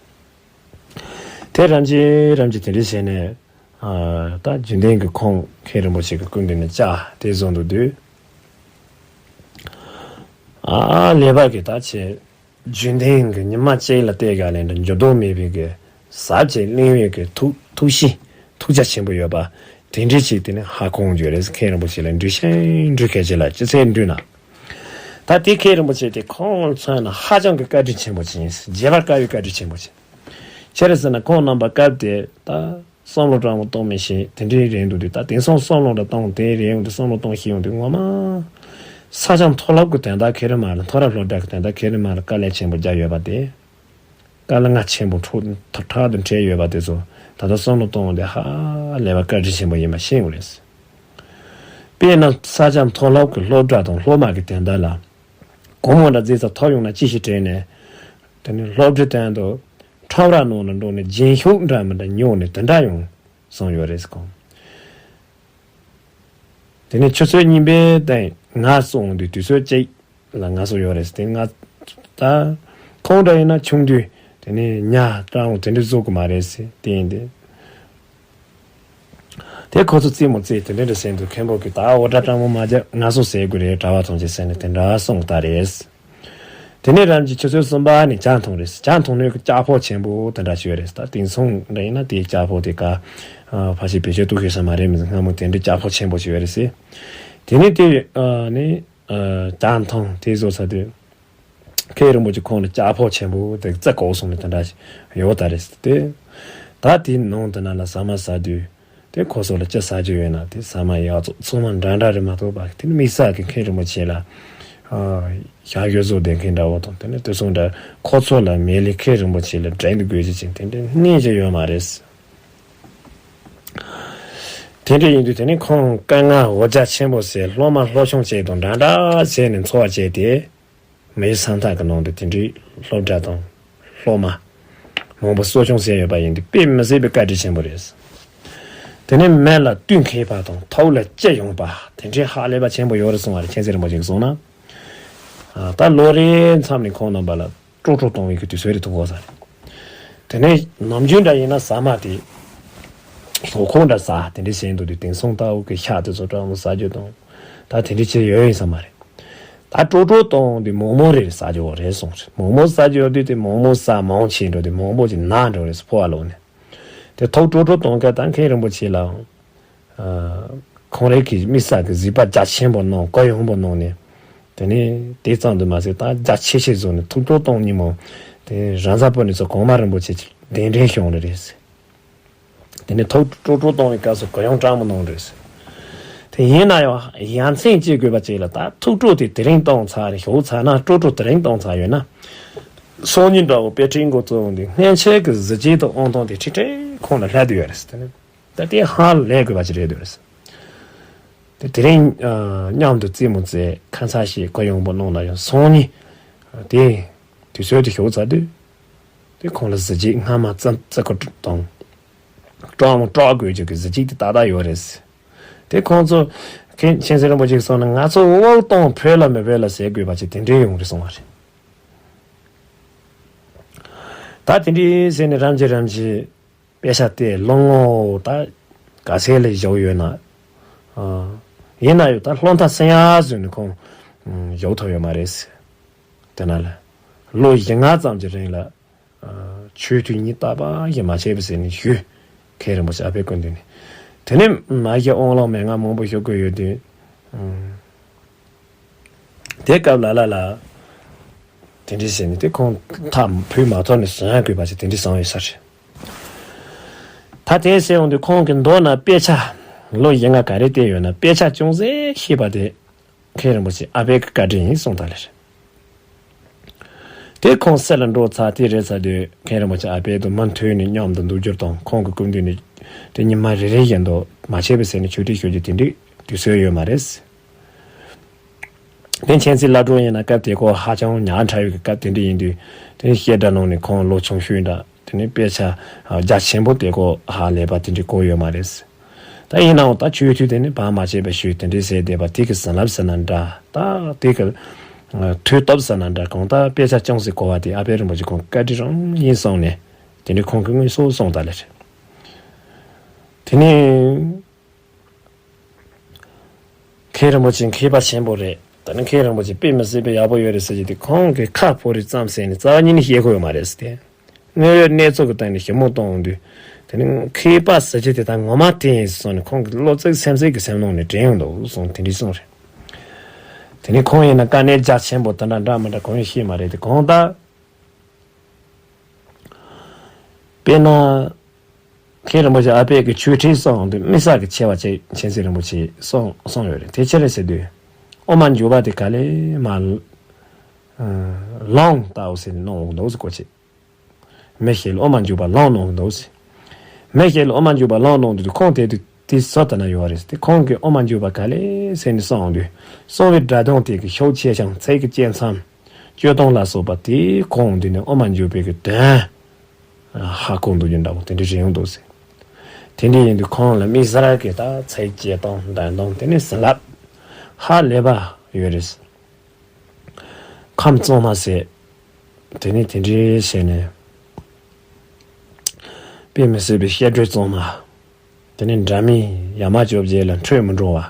དེ་རིམ་གྱིས་རིམ་གྱིས་དེ་འདྲ་བྱས་ནས། ཨ་ད་རྒྱུན་ལྡན་གྱི་ཁོང་མཁན་རིན་པོ་ཆེ་གི་སྐུ་མདུན་ནས་བཅར་དེ་བཟུང་དུ་དུས། ཨ་ཀླད་པ་གི་ད་ཆེ་རྒྱུན་ལྡན་གྱི་ཉི་མ་གཅིག་ལ་བལྟས་བཞག་ལེ་འདྲ་འགྱུར་ལྡོག་མེད་པའི་གི་ཟབ་ཅིང་བརླིང་བའི་གི་ཐུགས་ཐུགས་གཤིས་ཐུགས་རྒྱ་ཆེན་པོ་ཡོད་པ་དེ་འདྲའི་ཅིག་དེ་ནས་ཧ་གོ་རྒྱུ་རེད། མཁན་རིན་པོ་ཆེ་ལ་འདྲི་ཤིང་འདྲི་མཁན་ཅིག་ལ་ཅི་ཚེ་འདྲི་ན། ད་དེ་མཁན་རིན་པོ་ཆེ་དེ་ཁོང་ལ་མཚོན་ན་ཧ་ཅང་གི་བཀའ་དྲིན་ཆེན་པོ་ཅིག་ཡིན། བརྗེད་པར་དཀའ་བའི་བཀའ་དྲིན་ཆེན་པོ་ཅིག་ཅི་རེད་ཟེར་ན། ཁོང་རྣམ་པ་སྐབས་དེ་ད་བསམ་བློ་སྤྲང་བོ་གཏོང་མི་ཤེས། དེ་འདྲའི་རེད་འདུག་དུས། ད་དེང་སང་བསམ་བློ་འདྲ་གཏོང་དེ་རེད་འདུག་བསམ་བློ་གཏོང་ཤེས་ཡོང་དུས་ངོ་མ་ས་ཆ་མཐོ་སློབ་ཀྱི་དོན་དག་ག་རེ་མ་རེད། མཐོ་རིམ་སློབ་གྲྭ་གི་དོན་དག་ག་རེ་མ་རེད། དཀའ་ལས་ཆེན་པོ་བརྒྱབ་ཡོད་པ་དེ། དཀའ་ལས་ཆེན་པོ་ཕྲག་ཕྲག་ཏུ་འཕྲད་ཡོད་པ་དེ་ཚོ་ད་ལྟ་བསམ་བློ་གཏོང་དེ་ཧ་ལས་པ་བཀའ་དྲིན་ཆེན་པོ་ཡིན་པ་ཤེས་དགོས་རེད། དཔེར་ན་ས་ཆ་མཐོ་སློབ་ཀྱི་སློབ་གྲྭ་དང་སློབ་མ་གི་དོན་དག་ལ་སྒོར་མོ་འདྲ་ཟས་ཚ་ཐོབ་ཡོང་ན་ཅི་ཞིག་དྲན་ནས། དེ་ནི་སློབ་གྲྭའི་སྟེང་དུ་ཁྲོམ་ར་ནང་ལ་འགྲོ་ནས་རྒྱན་ཤོག་འདྲ་མི་འདྲ་ཉོས་ནས་དེ་འདྲ་ཡང་སོང་ཡོད་རེད་ཁོང་། དེ་ནས་ཆུ་ཚོད་གཉིས་པའི་སྟེང་ང་སོང་དུས་དུས་ཚོད་གཅིག་ལ་ང་སོང་ཡོད་རེད། དེ་ང་ད་ཁོང་འདྲ་ཡིན་ན་ཆུང་དུས་དེ་ནས་ཉ་སྤྲང་བོ་དེ་འདྲ་བཟོ་གི་མ་རེད་ཟེར། དེ་ཡིན་དེ། དེ་ཁོ་ཚོ་རྩེད་མོ་རྩེ་དེ་འདྲ་འདྲ་བྱས་འདུག་མཁན་པོ་གིས་ད་འོ་སྒྲ་སྤྲང་མོ་མ་རྒྱག་ང་སོ་ཟེར་དགོས་རེད། གྲྭ་བ་ཐམས་ཅད་ཟེར་ནས་དེ་འདྲ་གསུངས་ད་རེད། དེ་ནས་རིམ་གྱིས་ཆུ་ཚོད་གསུམ་པ་ནས་ཇ་འཐུང་རེད། ཇ་འཐུང་ནས་ཀྱི་ལྕགས་ཕོར་ཆེན་པོ་དེ་འདྲ་ཞིག་ཡོད་རེད། ད་དེང་སང་འདྲ་ཡིན་ན་དེའི་ལྕགས་ཕོར་དེ་ག་ཕ་ཤི་བེད་སྤྱོད་གཏོང་ཤེས་ས་མ་རེད། མི་སྔ་མོ་དེ་འདྲའི་ལྕགས་ཕོར་ཆེན་པོ་ཞིག་ཡོད་རེད་ཟེར། དེ་ནས་དེ་ནས་ཇ་འཐུང་དེ་བཟོ་ཚར་དུས། མཁན་རིན་པོ་ཆེ་ཁོང་ལ་ལྕགས་ཕོར་ཆེན་པོ་དེ་རྩེ་གོག་སོང་ནས་དེ་འདྲ་ཞིག་ཡོད་ད་རེད་དེ། ད་དེའི་ནང་དེ་ན་ལ་ཟ་མ་ཟ་དུས་དེ་ཁོ་ཚོ་ལ་ཅི་ཟ་རྒྱུ་ཡོད་ན་དེ་ཟ་མ་ཡག་བཙོག་ཚང་མ་འདྲ་འདྲ་རེད་མ་གཏོགས་པ། དེ་ནི་དམིགས་བསལ་གྱི་མཁན་རིན་པོ་ཆེ་ལ་ཞལ་གཡོ་བཟོ་ལྡན་མཁན་འདྲ་བོ་དང་། དེ་ནི་དེ་སོང་འདྲ་ཁོ་ཚོ་ལ་མེད་ལས་མཁན་རིན་པོ་ཆེ་ལ་འགྲན་དུ་དགོས་ཀྱི་ཅིག་དེ་འདྲའི་གནས་ཀྱི་ཡོད་མ་རེད། དེ་འདྲ་ཡིན་དུས་དེ་ནི་ཁོང་དཀའ་ངལ་འུ་ཅག་ཆེན་པོ་ཟེར་སློབ་མ་སློབ་ཆུང་བཅས་དང་འདྲ་འདྲ་བྱས་ནས་འཚོ་བ་བྱས་ཏེ། མིའི་སེམས་ཐག་གི་ནང་དུ་དེ་འདྲའི་སློབ་གྲྭ་དང་སློབ་མ་མང་པོ་གསོ་སྐྱོང་བྱས་ཡོད་པ་ཡིན་དུས་དཔེ་མི་སྲིད་པའི་བཀའ་དྲིན་ཆེན་པོ་རེད། དེ་ནས་མི་ལ་དུས་མཁས་པ་དང་ཐོག་ལ་སྤྱི་ཡོངས་པ་དེ་འདྲའི་ཧ་ལས་པ་ཆེན་པོ་ཡོད་རེད་གསུང་བ་རེད། མཁྱེན་བརྩེ་རིན་པོ་ཆེས་གསུངས་ན། ད་ལོ་རེའི་མཚམས་ནས་ཁོང་རྣམ་པ་ལ་སྤྲོ་སྤྲོ་གཏོང་བའི་གི་དུས་ཚོད་རེ་ཐུག་གོ་ས་རེད། དེ་ནས་ནམ་རྒྱུན་འདྲ་ཡིན་ན་ཟ་མ་དེ་ལྷོ་ཁོག་འདྲ་ཟ་དེ་འདྲའི་བྱས་འདུག་དུས་དེང་སང་ལྟ་བུ་གི་ཤ་དེ་ཚོ་སྤྲང་མོ་ཟ་རྒྱུ་དང་ད་དེ་འདྲའི་ཆེ་ཡོད་ཡིན་ས་མ་རེད། ད་སྤྲོ་སྤྲོ་གཏོང་དུས་མོག་མོག་རེ་ཟ་རྒྱུ་བོ་རེད་གསུངས་རེད། མོག་མོག་ཟ་རྒྱུ་དུས་དེ་མོག་མོག་ཟ་མང་ཆེ་འགྲོ་དུས་མོག་མོག་ཅིག་ན་འགྲོ་རེད་ཕོ་བ་ལོག་ནས། དེ་ཐོག་སྤྲོ་སྤྲོ་གཏོང་མཁན་ད་མཁན་རིན་པོ་ཆེ་ལའང་ཁོང་རང་གི་དམིགས་བསལ་གྱི་གཟིགས་པ་རྒྱ་ཆེན་པོ་གནང་གུ་ཡངས་པོ་གནང་ནས། དེ་ནས་དེ་ཙམ་དུ་མ་ཟད་ད་རྒྱ་ཆེ་ཆེ་བཟོ་ནས་ཐུགས་སྤྲོ་གཏོང་ཉིན་མོ་དེ་རང་ས་པོ་ནས་ཚོ་གོང་མ་རིན་པོ་ཆེ་གདན་འདྲེན་བྱུང་རེད། དེ་ནས་ཐུགས་སྤྲོ་སྤྲོ་གཏོང་བའི་སྐབས་སུ་གུ་ཡངས་སྤྲང་མོ་གནང་རེད། དེ་ཡིན་ན་ཡང་ཡ་མཚན་སྐྱེ་དགོས་པ་ཅིག་ལ་ད་ཐུགས་སྤྲོ་དེ་དེ་རིང་གཏོང་ཚར་རེད། ཞོགས་ཚར་ན་སྤྲོ་སྤྲོ་དེ་རིང་གཏོང་ཚར་ཡོད་ན། སང་ཉིན་འདྲ་བོ་དཔེ་ཁྲིད་འགོ་བཙུགས་འོང་དུས་སྔན་ཆད་ཀྱི་གཟི་བརྗིད་དང་དབང་ཐང་དེ་ཁྲིད་ཁྲིད་ཁོང་ལ་སླེབས་བསྡད་ཡོད་རེད། དེ་ནས། ད་དེ་ཧ་ལས་དགོས་པ་ཅིག་རེད་འདུག་དེ་དེ་རིང་ཨ་མཉམ་དུ་རྩེད་མོ་རྩེ་ཁ་མཚར་ཞིག་གུ་ཡངས་པོ་གནང་ན་ཡང་སང་ཉིན་དེ་དུས་ཚོད་དེ་ཞོགས་ཚར་དུས་དེ་ཁོང་ལ་གཟི་བརྗིད་སྔ་མ་རྩ་རྩ་ཁོ་དང་སྤྲང་མོ་སྤྲོག་དགོས་རྒྱུ་གི་གཟི་བརྗིད་དེ་ཏག་ཏག་ཡོད་རེད། དེ་ཁོང་ཚོ་མཁན་ཆེན་ཟེར་རིན་པོ་ཆེས་གསུངས་ན་ང་ཚོ་དབུགས་གཏོང་ཕོད་ལ་མི་ཕོད་ལ་ཟེར་དགོས་པ་ཅིག་དེ་འདྲའི་ཡོང་རེད་གསུང་བ་རེད། ད་དེ་འདྲའི་ཟེར་ནས་རིམ་གྱིས་རིམ་གྱིས། དཔེ་ཆ་དེ་ལོ་ངོ་ད་ག་ཚད་ལ་བཞག་ཡོད་ན། ཨ་ཡིན་ན་ཡང་ད་སློབ་མཐར་ཕྱིན་ཡག་བཟོས་ནས་ཁོང་ཨ་བཞག་ཐུབ་ཡོད་མ་རེད། དེ་ན་ལ་ལོ་བཞི་ལྔ་ཙམ་གྱི་རིང་ལ་ ཆོས་དུས་ཉིད་རྟག་པ་ཞིག་མ་བྱས་པའི་ཟེར་ནས་ཞུས། མཁན་རིན་པོ་ཆེ་ཨ་པའི་སྐུ་མདུན་ནས། དེ་ནས་མ་གཞི་དབང་ལུང་མན་ངག་མང་པོ་ཞུ་དགོས་ཡོད་དུས། དེ་སྐབས་ལ་ལ་ལ། དེ་འདྲའི་ཟེར་ནས་དེ་ཁོང་ཐག་བུད་མ་ཐོག་ནས་བཟོ་ཡ་དགོས་པ་ཞིག་དེ་འདྲའི་བཟང་ཡོད་ས་རེད། ད་དེ་ཟེར་ཡོང་དུས་ཁོང་གི་མདོ་ན་དཔེ་ཆ་ལོ་བཞི་ལྔ་ག་རེ་བལྟས་ཡོད་ན་དཔེ་ཆ་ཅུང་ཟད་ཤེས་པ་དེ་མཁན་རིན་པོ་ཆེ་ཨ་པའི་བཀའ་དྲིན་ཡིན་གསུངས་ད་ལེ་རེད། དེ་ཁོང་སྲིད་ལ་འགྲོ་ཚར་དེ་རེད་ཚར་དུས་མཁན་རིན་པོ་ཆེ་ཨ་པའི་དུ་མུ་མཐུད་ནས་མཉམ་དུ་འདུག་རྒྱུར་དང་ཁོང་གི་སྐུ་མདུན་ནས་དེ་ཉི་མ་རེ་རེ་བཞིན་དུ་མ་ཆད་པའི་ཟེར་ནས་ཆོས་ཁྲིད་ཞུ་རྒྱུ་དེ་འདྲའི་དུས་ཚོད་ཡོད་མ་རེད། དེ་མཁྱེན་བརྩེ་བླ་སྒྲོན་ཡིན་ན་སྐབས་དེ་ཁོ་ཧ་ཅང་ཉག་ཕྲ་བའི་སྐབས་དེ་འདྲ་ཡིན་དུས་དེ་བཤད་གྲྭ་ནང་ནས་ཁོང་ལོ་ཆུང་ཤོས་འདྲ་དེ་ནས་དཔེ་ཆ་རྒྱ་ཆེན་པོ་དེ་ཁོ་ཧ་ལས་པ་དེ་འདྲ་གོ་ཡོད་མ་རེད། ད་ཡིན་ནའང་ད་ཆོས་ཐོས་དེ་ནི་བག་མ་ཆད་པའི་ཞུས་དེ་འདྲའི་ཟེར་བསྡད་པ་དེ་གི་བྱིན་རླབས་ཟེར་ན་འདྲ་ད་དེ་གི་ཐོས་སྟོབས་ཟེར་ན་འདྲ་གང་ལྟར་དཔེ་ཆ་ཅུང་ཟད་གོ་བ་དེ་ཨ་པའི་རིན་པོ་ཆེ་ཁོང་བཀའ་དྲིན་རང་ཡིན་གསུངས་ནས་དེ་འདྲའི་ཁོང་གི་དངོས་སུ་གསུངས་ད་ལེ་རེད། དེ་ནས། མཁན་རིན་པོ་ཆེ་མཁས་པ་ཆེན་པོ་རེད། ད་ནི་མཁན་རིན་པོ་ཆེ་དཔེ་མི་སྲིད་པའི་ཡག་པོ་ཡོད་རེད་ཟེར་གྱི་དེ་ཁོང་གི་ཁ་ཕོ་རི་ཙམ་ཟེར་ནས་རྩ་བ་ཉིད་ནས་བཤད་ཁོ་ཡོད་མ་རེད་ཟེར་ཏེ། དངོས་ཡོད་གནས་ཚུལ་གྱི་སྟེང་ནས་ཞིབ་མོ་གཏོང་འོང་དུས། དེ་ནི་མཁས་པ་ཟེར་གྱི་དེ་ད་ངོ་མ་དེ་ཡིན་སོང་ནས་ཁོང་གི་བློ་རྩེ་སེམས་རྩེ་གི་སེམས་ནང་ནས་དྲན་ཡོང་འདུག་གསུངས་དེ་འདྲའི་གསུངས་རེད། དེ་ནི་ཁོང་ཡིན་ན་དཀའ་གནད་རྒྱ་ཆེན་པོ་དེ་འདྲ་འདྲ་མི་འདྲ་གང་ཡང་ཤེས་མ་རེད་དེ་གང་ལྟར། དཔེར་ན། མཁན་རིན་པོ་ཆེ་ཨ་པད་ཀྱི་ཆོས་ཁྲིད་སོགས་དེ་དམིགས་བསལ་གྱི་ཆེ་བ་ཅིག་མཁྱེན་བརྩེ་རིན་པོ་ཆེས་གསུངས་གསུངས་ཡོད་རེད། དེ་ཅི་རེད་ཟེར་དུས། དབུ་མ་འཇུག་པ་དེ་ག་ལེ་མ་ལོང་ལྟ་བུ་ཟེར་ནས་གནང་འོང་འདུག་ཟེར་གོ་ཆེ། མི་ཞིག་ལ་དབུ་མ་འཇུག་པ་ལོང་གནང་འདུག་ཟེར། མི་ཞིག་ལ་དབུ་མ་འཇུག་པ་ལོང་གནང་འདུག་དུས་ཁོང་དེ་དུས་དེ་བཟོ་ལྟ་ན་ཡོད་རེད་དེ་ཁོང་གིས་དབུ་མ་འཇུག་པ་ག་ལེ་ཟེར་ནས་གསུངས་འོང་དུས་གསུང་བའི་སྒྲ་གདངས་དེ་གི་ཤུགས་ཆེ་ཞིང་ཚིག་གི་གཅོད་མཚམས། སྤྱོད་སྟངས་ལ་སོགས་པ་དེས་ཁོང་འདི་ནས་དབུ་མ་འཇུག་པའི་གི་དོན་ཧ་གོ་འདུག་རྒྱུ་འདྲ་པོ་དེ་འདྲ་རེད་ཡོང་འདུག་ཟེར། དེ་འདྲ་ཡིན་དུས་ཁོང་ལ་དམིགས་བསལ་གྱི་ད་ཚིག་གཅོད་སྟངས་འདོན་སྟངས་དེ་ནི་བྱིན་རླབས་ཧ་ལས་པ་ཡོད་རེད། ཁམས་གཙང་མ་ཟེར། དེ་ནི་དེ་འདྲའི་བྱས་ནས་དཔེ་མི་སྲིད་པའི་བཤད་སྒྲོས་གཙང་མ། དེ་ནས་འདྲ་མིན་ཡ་མ་བཅོ་བརྒྱད་ལ་འཕྲོད་མི་འགྲོ་བ།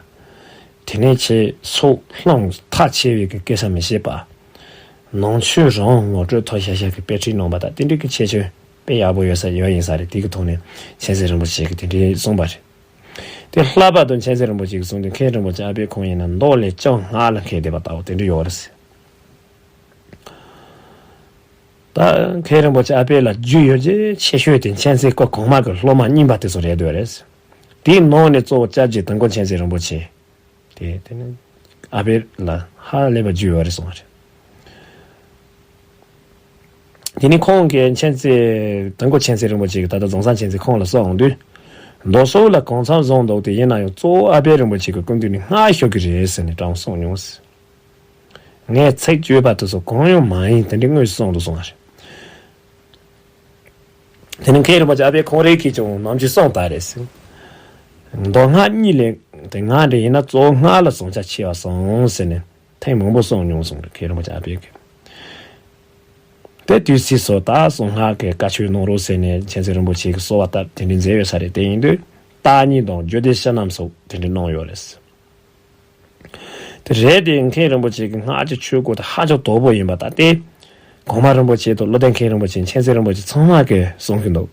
དེ་ནས་ཆེས་སྲོག་ལྷུང་ཐག་ཆད་པའི་གི་སྐད་ཆ་མི་བཤད་པ། ནང་ཆོས་རང་ངོ་སྤྲོད་ཐོག་ཤ་ཤ་གི་དཔེ་ཁྲིད་གནང་བ་དང་དེ་འདྲའི་གི་ཁྱད་ཆོས་དཔེ་ཡག་པོ་ཡོད་ས་ཡོད་ཡིན་ས་རེད། དེ་གི་ཐོག་ནས་མཁྱེན་བརྩེ་རིན་པོ་ཆེ་གིས་དེ་འདྲའི་གསུངས་པ་རེད། དེ་ལྷག་པར་དུ་མཁྱེན་བརྩེ་རིན་པོ་ཆེ་གིས་གསུངས་དུས་མཁན་རིན་པོ་ཆེ་ཨ་པད་ཁོང་ཡིན་ན་མདོ་ལས་བཅོ་ལྔ་ལ་མཁས་བསྡད་པ་ལྟ་བུ་དེ་འདྲ་ཡོད་རེད། ད་མཁན་རིན་པོ་ཆེ་ཨ་པད་ལ་རྒྱུས་ཡོད་རྒྱུ་ཆེ་ཤོས་དེ་མཁྱེན་བརྩེ་སྐུ་གོང་མ་གི་སློབ་མ་རྙིང་པ་དེ་ཚོ་རེད་འདོད་རེད། དེའི་ནང་ནས་གཙོ་བོ་སྐྱབས་རྗེ་དོན་གོ་མཁྱེན་བརྩེ་རིན་པོ་ཆེ། དེ་དེ་ནི་ཨ་པད་ལ་ཧ་ལས་པ་རྒྱུས་ཡོད་རེད་གསུངས་པ་རེད། དེ་ནི་ཁོང་གིས་མཁྱེན་བརྩེ་དོན་གོ་མཁྱེན་བརྩེ་རིན་པོ་ཆེ་གིས་ད་ལྟ་རྫོང་གསར་མཁྱེན་བརྩེ་ཁོང་ལ་གསུངས་འོང་དུས། མདོ་སོགས་ལ་གང་འཚམ་བཟང་འདུག་དེ་ཡིན་ན་ཡང་གཙོ་བོ་ཨ་པད་རིན་པོ་ཆེ་གི་སྐུ་མདུན་ནས་སྔ་ཤོག་གི་རེད་ཟེར་ནས་དྲང་གསུངས་མྱོང་། ངས་ཚིག་བརྗོད་པ་དེ་ཚོ་གང་ཡང་མ་ཡིན་དེ་འདྲའི་དངོས་སུ་གསུངས་འདུག་གསུངས་པ་རེད། དེ་ནི་མཁན་རིན་པོ་ཆེ་ཨ་པད་ཁོང་རང་གིས་ཀྱང་ནམ་རྒྱུན་གསུངས་ད་རེད་ཟེར། མདོ་སྔགས་གཉིས་ལས་དེ་སྔགས་འདྲ་ཡིན་ན་གཙོ་བོ་སྔགས་ལ་བཟང་ཆ་ཆེ་བ་སོང་ཟེར་ནས་ཐེངས་མང་པོ་གསུངས་མྱོང་གསུངས་རེད་མཁན་རིན་པོ་ཆེ་ཨ་པད་ཀྱིས། དེ་དུས་ཚིགས་སུ་ད་གསང་སྔགས་ཀྱི་བཀའ་ཆོས་གནང་རོགས་ཟེར་ནས་མཁྱེན་བརྩེ་རིན་པོ་ཆེ་གིས་གསོལ་བ་བཏབ་དེ་འདྲའི་མཛད་ཡོད་ས་རེད། དེ་ཡིན་དུས་བརྟག་གཉིས་དང་རྒྱུད་སྡེ་བསོད་ནམས་སོགས་དེ་འདྲ་གནང་ཡོད་རེད། དེ་རེད་དེ་མཁན་རིན་པོ་ཆེ་གི་སྔགས་ཀྱི་ཆོས་སྐོར་དེ་ཧ་ཅང་དོད་པོ་ཡིན་པ་ད་ལྟའི་གོང་མ་རིན་པོ་ཆེ་དང་བློ་ལྡན་མཁན་རིན་པོ་ཆེ་མཁྱེན་བརྩེ་རིན་པོ་ཆེ་ཚང་མ་གིས་གསུང་གི་འདུག་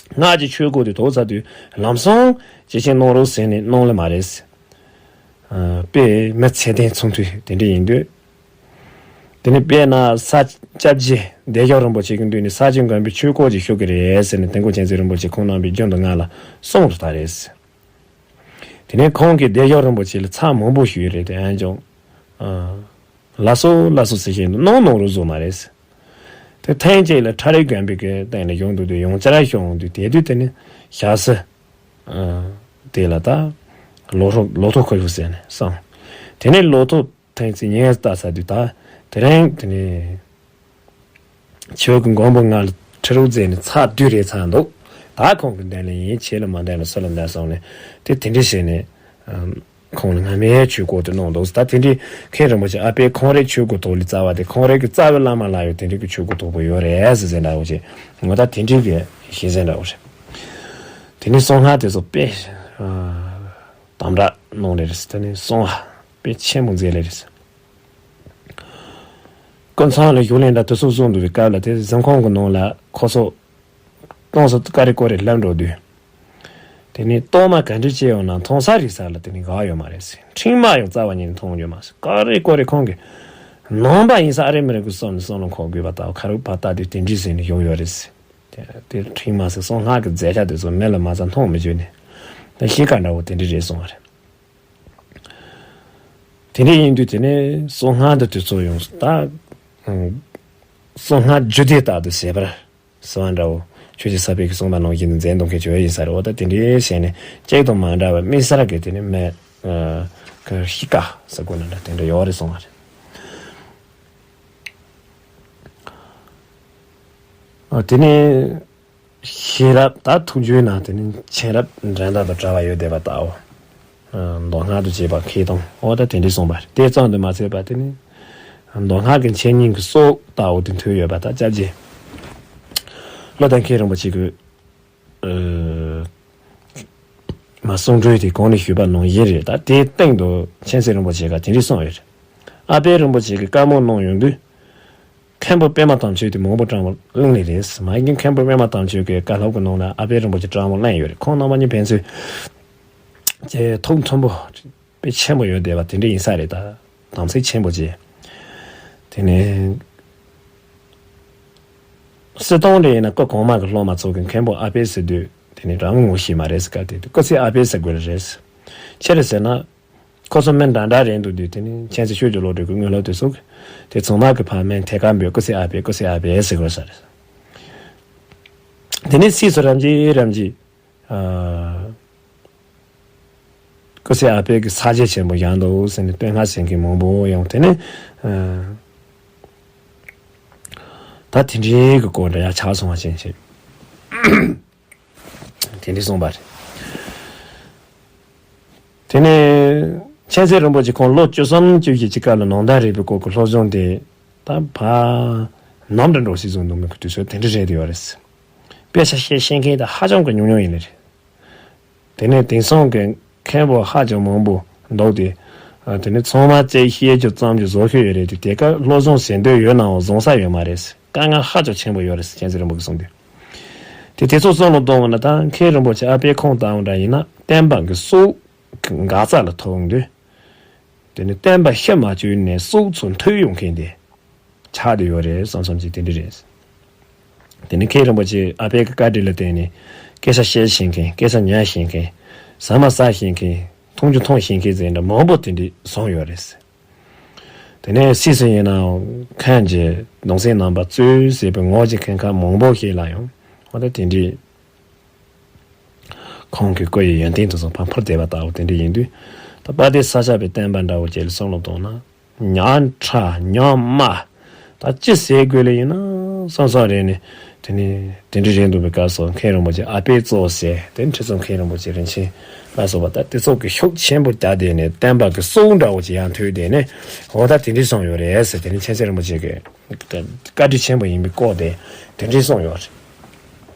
སྔགས་ཀྱི་ཆོས་སྐོར་དེ་དོགས་ཚར་དུས་ལམ་སང་ཇི་བཞིན་གནང་རོགས་ཟེར་ནས་གནང་ལེ་མ་རེད། དཔེ་མི་ཚད་ལྡན་ཚུལ་མཐུན་དེ་འདྲ་ཡིན་དུས། དེ་ནི་དཔེར་ན་ས་སྐྱབས་རྗེ་བདེ་མཆོག་རིན་པོ་ཆེ་གི་མདུན་ནས་ས་སྐྱ་མགོན་པོའི་ཆོས་སྐོར་ཅིག་ཞུ་གི་རེད་ཟེར་ནས་དོན་གོ་མཁྱེན་བརྩེ་རིན་པོ་ཆེ་ཁོང་རྣམ་པས་རྒྱུན་དུ་ང་ལ་གསུངས་རེད་ད་རེད། དེ་ནས་ཁོང་གིས་བདེ་མཆོག་རིན་པོ་ཆེ་ལ་ཚར་མང་པོ་ཞུས་རེད་དེ་ཡང་ཀྱང་། ལགས་སོ་ལགས་སོ་ཟེར་བཞིན་དུ་གནང་གནང་རོགས་བཟོ་མ་རེད། དེ་ཐེངས་གཅིག་ལ་ཁྲ་རི་དགོན་པའི་གི་སྟེང་ལ་ཡོང་འདུག་དུས་ཡོངས་བསྐྱར་ཤོང་འདུག་དེ་དུས་དེ་ནི་ཞག་སི། དེ་ལ་ད། ལོ་ཐོག་ལོ་ཐོག་ཁོ་ཡོད་ཟེར་ནས་གསུངས། དེ་ནས་ལོ་ཐོག་ཐེངས་གཅིག་ཉལ་ལྟ་ས་དུས་ད། དེ་རིང་དེ་ནི། ཆོས་ཀྱི་མགོན་པོ་ང་ལ་ཁྲི་རུ་མཛད་ནས་ཚར་དུས་རེད་ཚར་འདུག་ད་ཁོང་གི་འདན་ལ་ཡིན་ཆེ་ལ་མ་འདན་ལ་སུ་ལ་འདན་སོང་ནས་དེ་དེ་འདྲ་བྱས་ནས། ཁོང་ལ་སྔ་མའི་ཆོས་སྐོར་དུ་གནང་འདུག་ད་དེ་འདྲའི་མཁན་རིན་པོ་ཆེ་ཨ་པའི་ཁོང་རའི་ཆོས་སྐོར་དོག་ལས་རྩ་བ་དེ་ཁོང་རའི་གི་རྩ་བའི་བླ་མ་ལ་ཡང་དེ་འདྲའི་གི་ཆོས་སྐོར་དོག་པོ་ཡོད་རེད་ཟེར་ཟེར་འདྲ་བོ་ཆེ་ངོ་ད་དེ་འདྲའི་གི་ཤེས་ཟེར་འདྲ་བོ་རེད། དེ་ནས་གསང་སྔགས་དེ་ཚོ་དཔེ་དམ་དྲག་གནང་ལེ་རེད། དེ་ནས་གསང་བ་དཔེ་ཆེན་པོ་མཛད་ལེ་རེད། སྐུ་མཚམས་ལ་བཞུགས་གླེང་དང་དུས་ཚོད་བཟུང་འདུག་པའི་སྐབས་ལ། དེ་གཟིམ་ཁང་གི་ནང་ལ་ཁོ་ཚོ་གཏོང་ས་ཀ་རེ་ཀོ་རེ་ལབ་འགྲོ་དུས། དེ་ནས་གཏོར་མ་ག་འདྲ་བྱས་ཡོང་ན་མཐོང་ས་རིག་ས་ལ་དེ་ནས་འགག་ཡོད་མ་རེད་ཟེར། འཕྲེང་མ་ཡང་རྩ་བ་ཉིད་ནས་མཐོང་ཡོད་མ་ཟེར། ཀ་རེ་ཀོ་རེ་ཁོང་གི་ནང་པ་ཡིན་ས་ཨ་རེ་མི་རེད་ཀི་བསམ་ནས་བསམ་བློ་འཁོར་དགོས་པ་ལྟ་བུ། ཁ་རུ་ཕར་ལྟ་དུས་དེ་འདྲའི་ཟེར་ནས་བཞུགས་ཡོད་རེད་ཟེར། དེ་དེ་འཕྲེང་མ་ཟེར་གསང་སྔགས་ཀྱི་མཛད་འཆར་དེ་ཚོ་མེད་ལ་མ་ཚད་མཐོང་མི་བྱོས་ནས། ད་གཤིས་ཀ་འདྲ་བོ་དེ་འདྲ་རེད་གསུངས་པ་རེད། དེ་འདྲ་ཡིན་དུས་དེ་ནས་གསང་སྔགས་འདི་དུས་ཚོད་ཡོངས་སུ་ད། ཨང་། གསང་སྔགས་རྒྱུད་སྡེ་ལྟར་དུ་བྱེད་པར་ཟེར་བ་འདྲ་བོ། ཆོས་རྗེ་ས་པཎ་གྱིས་གསུངས་པ་ནང་བཞིན་དུ་མཛད་གཏོང་མཁན་བྱོས་ཡིན་ས་རེད། འོ་ད་དེ་འདྲའི་བྱས་ནས་གཅིག་དང་མ་འདྲ་བའི་དམིགས་བསལ་གྱི་དེ་ནས་མེད། ཨ། གི་གཤིས་ཀ་ཟེར་དགོས་ན་འདྲ་དེ་འདྲ་ཡོད་རེད་གསུངས་པ་རེད། ཨ། དེ་ནས། ཤེས་རབ་ད་ཐུགས་རྒྱུད་ནང་དེ་ནི་མཁྱེན་རབ་འགྲན་ཟླ་དང་བྲལ་བ་ཡོད་བསྡད་པ་ལྟ་བུ། ཨ། མདོ་སྔགས་དང་བཅས་པ་མཁས་དང་། འོ་ད་དེ་འདྲ་གསུངས་པ་རེད། དེ་ཙམ་དུ་མ་ཟད་པར་དེ་ནི་མདོ་སྔགས་ཀྱི་འཆད་ཉན་གྱི་སྲོག་ལྟ་བུ་དེ་མཐུད་ཡོད་པ་ད་སྐྱབས་རྗེ་བློ་ལྡན་མཁན་རིན་པོ་ཆེ་གི། ཨ། མ་གསུང་གྲོས་དེ་གོང་ནས་ཞུས་པ་ནང་བཞིན་རེད། ད་དེའི་སྟེང་དུ་མཁྱེན་བརྩེ་རིན་པོ་ཆེ་གིས་དེ་འདྲ་གསུངས་ཡོད་རེད། ཨ་པད་རིན་པོ་ཆེ་གིས་བཀའ་མོལ་གནང་ཡོང་དུས། མཁན་པོ་པད་མ་དམ་ཆོས་དེ་མང་པོ་དྲངས་པ་གླེང་ནི་རེད། མ་གཞི་མཁན་པོ་པད་མ་དམ་ཆོས་ཀྱི་བཀའ་སློབ་ཀྱི་ནང་ལ་ཨ་པད་རིན་པོ་ཆེ་དྲང་མོ་གླེང་ཡོད་རེད། ཁོང་རྣམ་པ་གཉིས་ཕན་ཚུན་གྱི་ཐུགས་མཐུན་པོ་དཔེ་ཆེན་པོ་ཡོད་བསྡད་པ་དེ་འདྲ་ཡིན་ས་རེད། ད་དམ་ཚིག་ཆེན་པོ་བྱས། དེ་ནས་སྲིད་དོན་འདྲ་ཡིན་ན་སྐུ་གོང་མ་གི་སློབ་མ་ཚོ་གིས་མཁན་པོ་ཨ་པད་ཟེར་དུས་དེ་ནས་རང་ངོ་ཤེས་མ་རེད་ཟེར། སྐབས་དེ་དུས་སྐུ་ཚེ་ཨ་པད་ཟེར་དགོས་རེད། ཅི་རེད་ཟེར་ན། ཁོ་ཚོ་མི་འདྲ་འདྲ་རེད་འདུག་དུས་དེ་ནས་མཁྱེན་བརྩེ་ཆོས་ཀྱི་བློ་གྲོས་ཀྱི་དངོས་སློབ་དེ་ཚོ་གིས་དེ་ཚང་མ་གི་ཕར་མིང་ཐད་ཀར་འབོད། སྐུ་ཚེ་ཨ་པད། སྐུ་ཚེ་ཨ་པད་ཟེར་དགོས་ས་རེད། དེ་ནས་སྲིད་སུ་རབ་འཇིགས་རབ་འཇིགས། ཨ། སྐུ་ཚེ་ཨ་པད་ཀྱི་ས་བཅད་ཆེན་པོ་བཞག་འདུག་ཟེར་ནས་བསྟོད་བསྔགས་བྱེད་མཁན་མང་པོ་ཡོང་། དེ་ནས། ཨ། ད་དེ་འདྲའི་གི་སྐོར་འདྲ་ཡང་ཆགས་སོང་བ་ཅན་ཞིག་དེ་འདྲ་གསུངས་པ་རེད། དེ་ནས་མཁྱེན་བརྩེ་རིན་པོ་ཆེ་ཁོང་ལོ་བཅུ་གསུམ་བཅུ་བཞི་ཅིག་སྐབས་ལ་ནང་བསྟན་རིག་པའི་སྐོར་གྱི་སློབ་སྦྱོང་དེ་ད་ཕར་ནམ་དུ་འགྲོ་སྲིད་བཟོ་འདུག་མི་ཁུ་དུས་ཚོད་དེ་འདྲ་རེད་ཡོད་རེད། དཔེ་ཆ་བཤད་ཤེས་མཁན་དེ་ཧ་ཅང་གི་ཉུང་ཉུང་ཡིན་ནི་རེད། དེ་ནས་དེང་སང་གི་མཁན་པོ་ཧ་ཅང་མང་པོ་འདུག་སྟེ། ཨ། དེ་ནས་ཚང་མ་རྩེད་བཤད་རྒྱུ་བརྩམས་རྒྱུ་བཟོ་ཤེས་ཡོད་རེད་དེ། དེ་ག་སློབ་སྦྱོང་བྱེད་འདོད་ཡོད་ནའང་བཟང་ས་ཡོད་མ་རེད། དཀའ་ངལ་ཧ་ཅང་ཆེན་པོ་ཡོད་རེད། མཁྱེན་བརྩེ་རིན་པོ་ཆེས་གསུངས་དུས། དེ་དེ་ཚོ་བསམ་བློ་གཏོང་བ་ན་ད་མཁན་རིན་པོ་ཆེ་ཨ་པད་ཁོང་ལྟ་བུ་འདྲ་ཡིན་ན་བསྟན་པ་གི་སྲོག་གི་འགག་རྩ་ལ་ཐུག་དུས། དེ་ནི་བསྟན་པ་ཤི་མ་བཅུག་ནས་སྲོག་ཚུར་མཐུད་ཡོང་མཁན་དེ་ཆགས་བསྡད་ཡོད་རེད་བསམ་བསམ་གྱི་དེ་འདྲ་རེད། དེ་ནི་མཁན་རིན་པོ་ཆེ་ཨ་པད་ཀྱི་བཀའ་དྲིན་ལ་བརྟེན་ནས་སྐད་ཆ་བཤད་ཤེས་མཁན། སྐད་ཆ་ཉན་ཤེས་མཁན། ཟ་མ་ཟ་ཤེས་མཁན། འཐུང་རྒྱུ་འཐུང་ཤེས་མཁན་ཟེར་འདྲ་མང་པོ་དེ་འདྲ་བྱུང་ཡོད་རེད། དེ་ནས་སྲིད་སུ་ཡིན་ནའང་མཁན་གྱི་གདུང་སྲས་རྣམ་པ་གཙོས་ཟེར་བའི་ངོ་ཅིག་མཁན་ཁག་མང་པོ་ཞིག་ལ་ཡང་འོ་ད་དེ་འདྲའི་ཁོང་གི་སྐུ་ཡི་ཡོན་ཏན་དེ་ཚོ་ཕར་འཕུར་བསྡད་པ་ལྟ་བུ་དེ་འདྲ་ཡིན་དུས། ད་དཔལ་ལྡན་ས་སྐྱ་པའི་བསྟན་པ་འདྲ་བོ་ཅིག་ལ་བསམ་བློ་གཏོང་ན། ཉག་ཕྲ་ཉག་དམའ། ད་ཅི་ཟེར་དགོས་ལེ་ཡིན་ན་བསམ་བསམ་རེད་ནས། དེ་ནས་དེ་འདྲ་རེད་འདུག་པའི་སྐབས་སུ་མཁན་རིན་པོ་ཆེ་ཨ་པད་གཙོ་བྱས། དེ་ཁྲི་སྲོང་མཁན་རིན་པོ་ཆེ་རིན་ཆེན་ལ་སོགས་པ་ད་དེ་ཚོ་གི་ཤུགས་ཆེན་པོ་རྒྱག་བསྡད་ནས་བསྟན་པ་གི་སྲོག་འདྲ་བོ་ཅིག་ཡང་མཐུད་བསྡད་ནས། འོ་ད་དེ་འདྲ་སོང་ཡོད་རེད་ཟེར། དེ་ནས་མཁྱེན་བརྩེ་རིན་པོ་ཆེ་གི་བཀའ་དྲིན་ཆེན་པོ་ཡིན་པའི་སྐོར་དེ་དེ་འདྲ་སོང་ཡོད་རེད།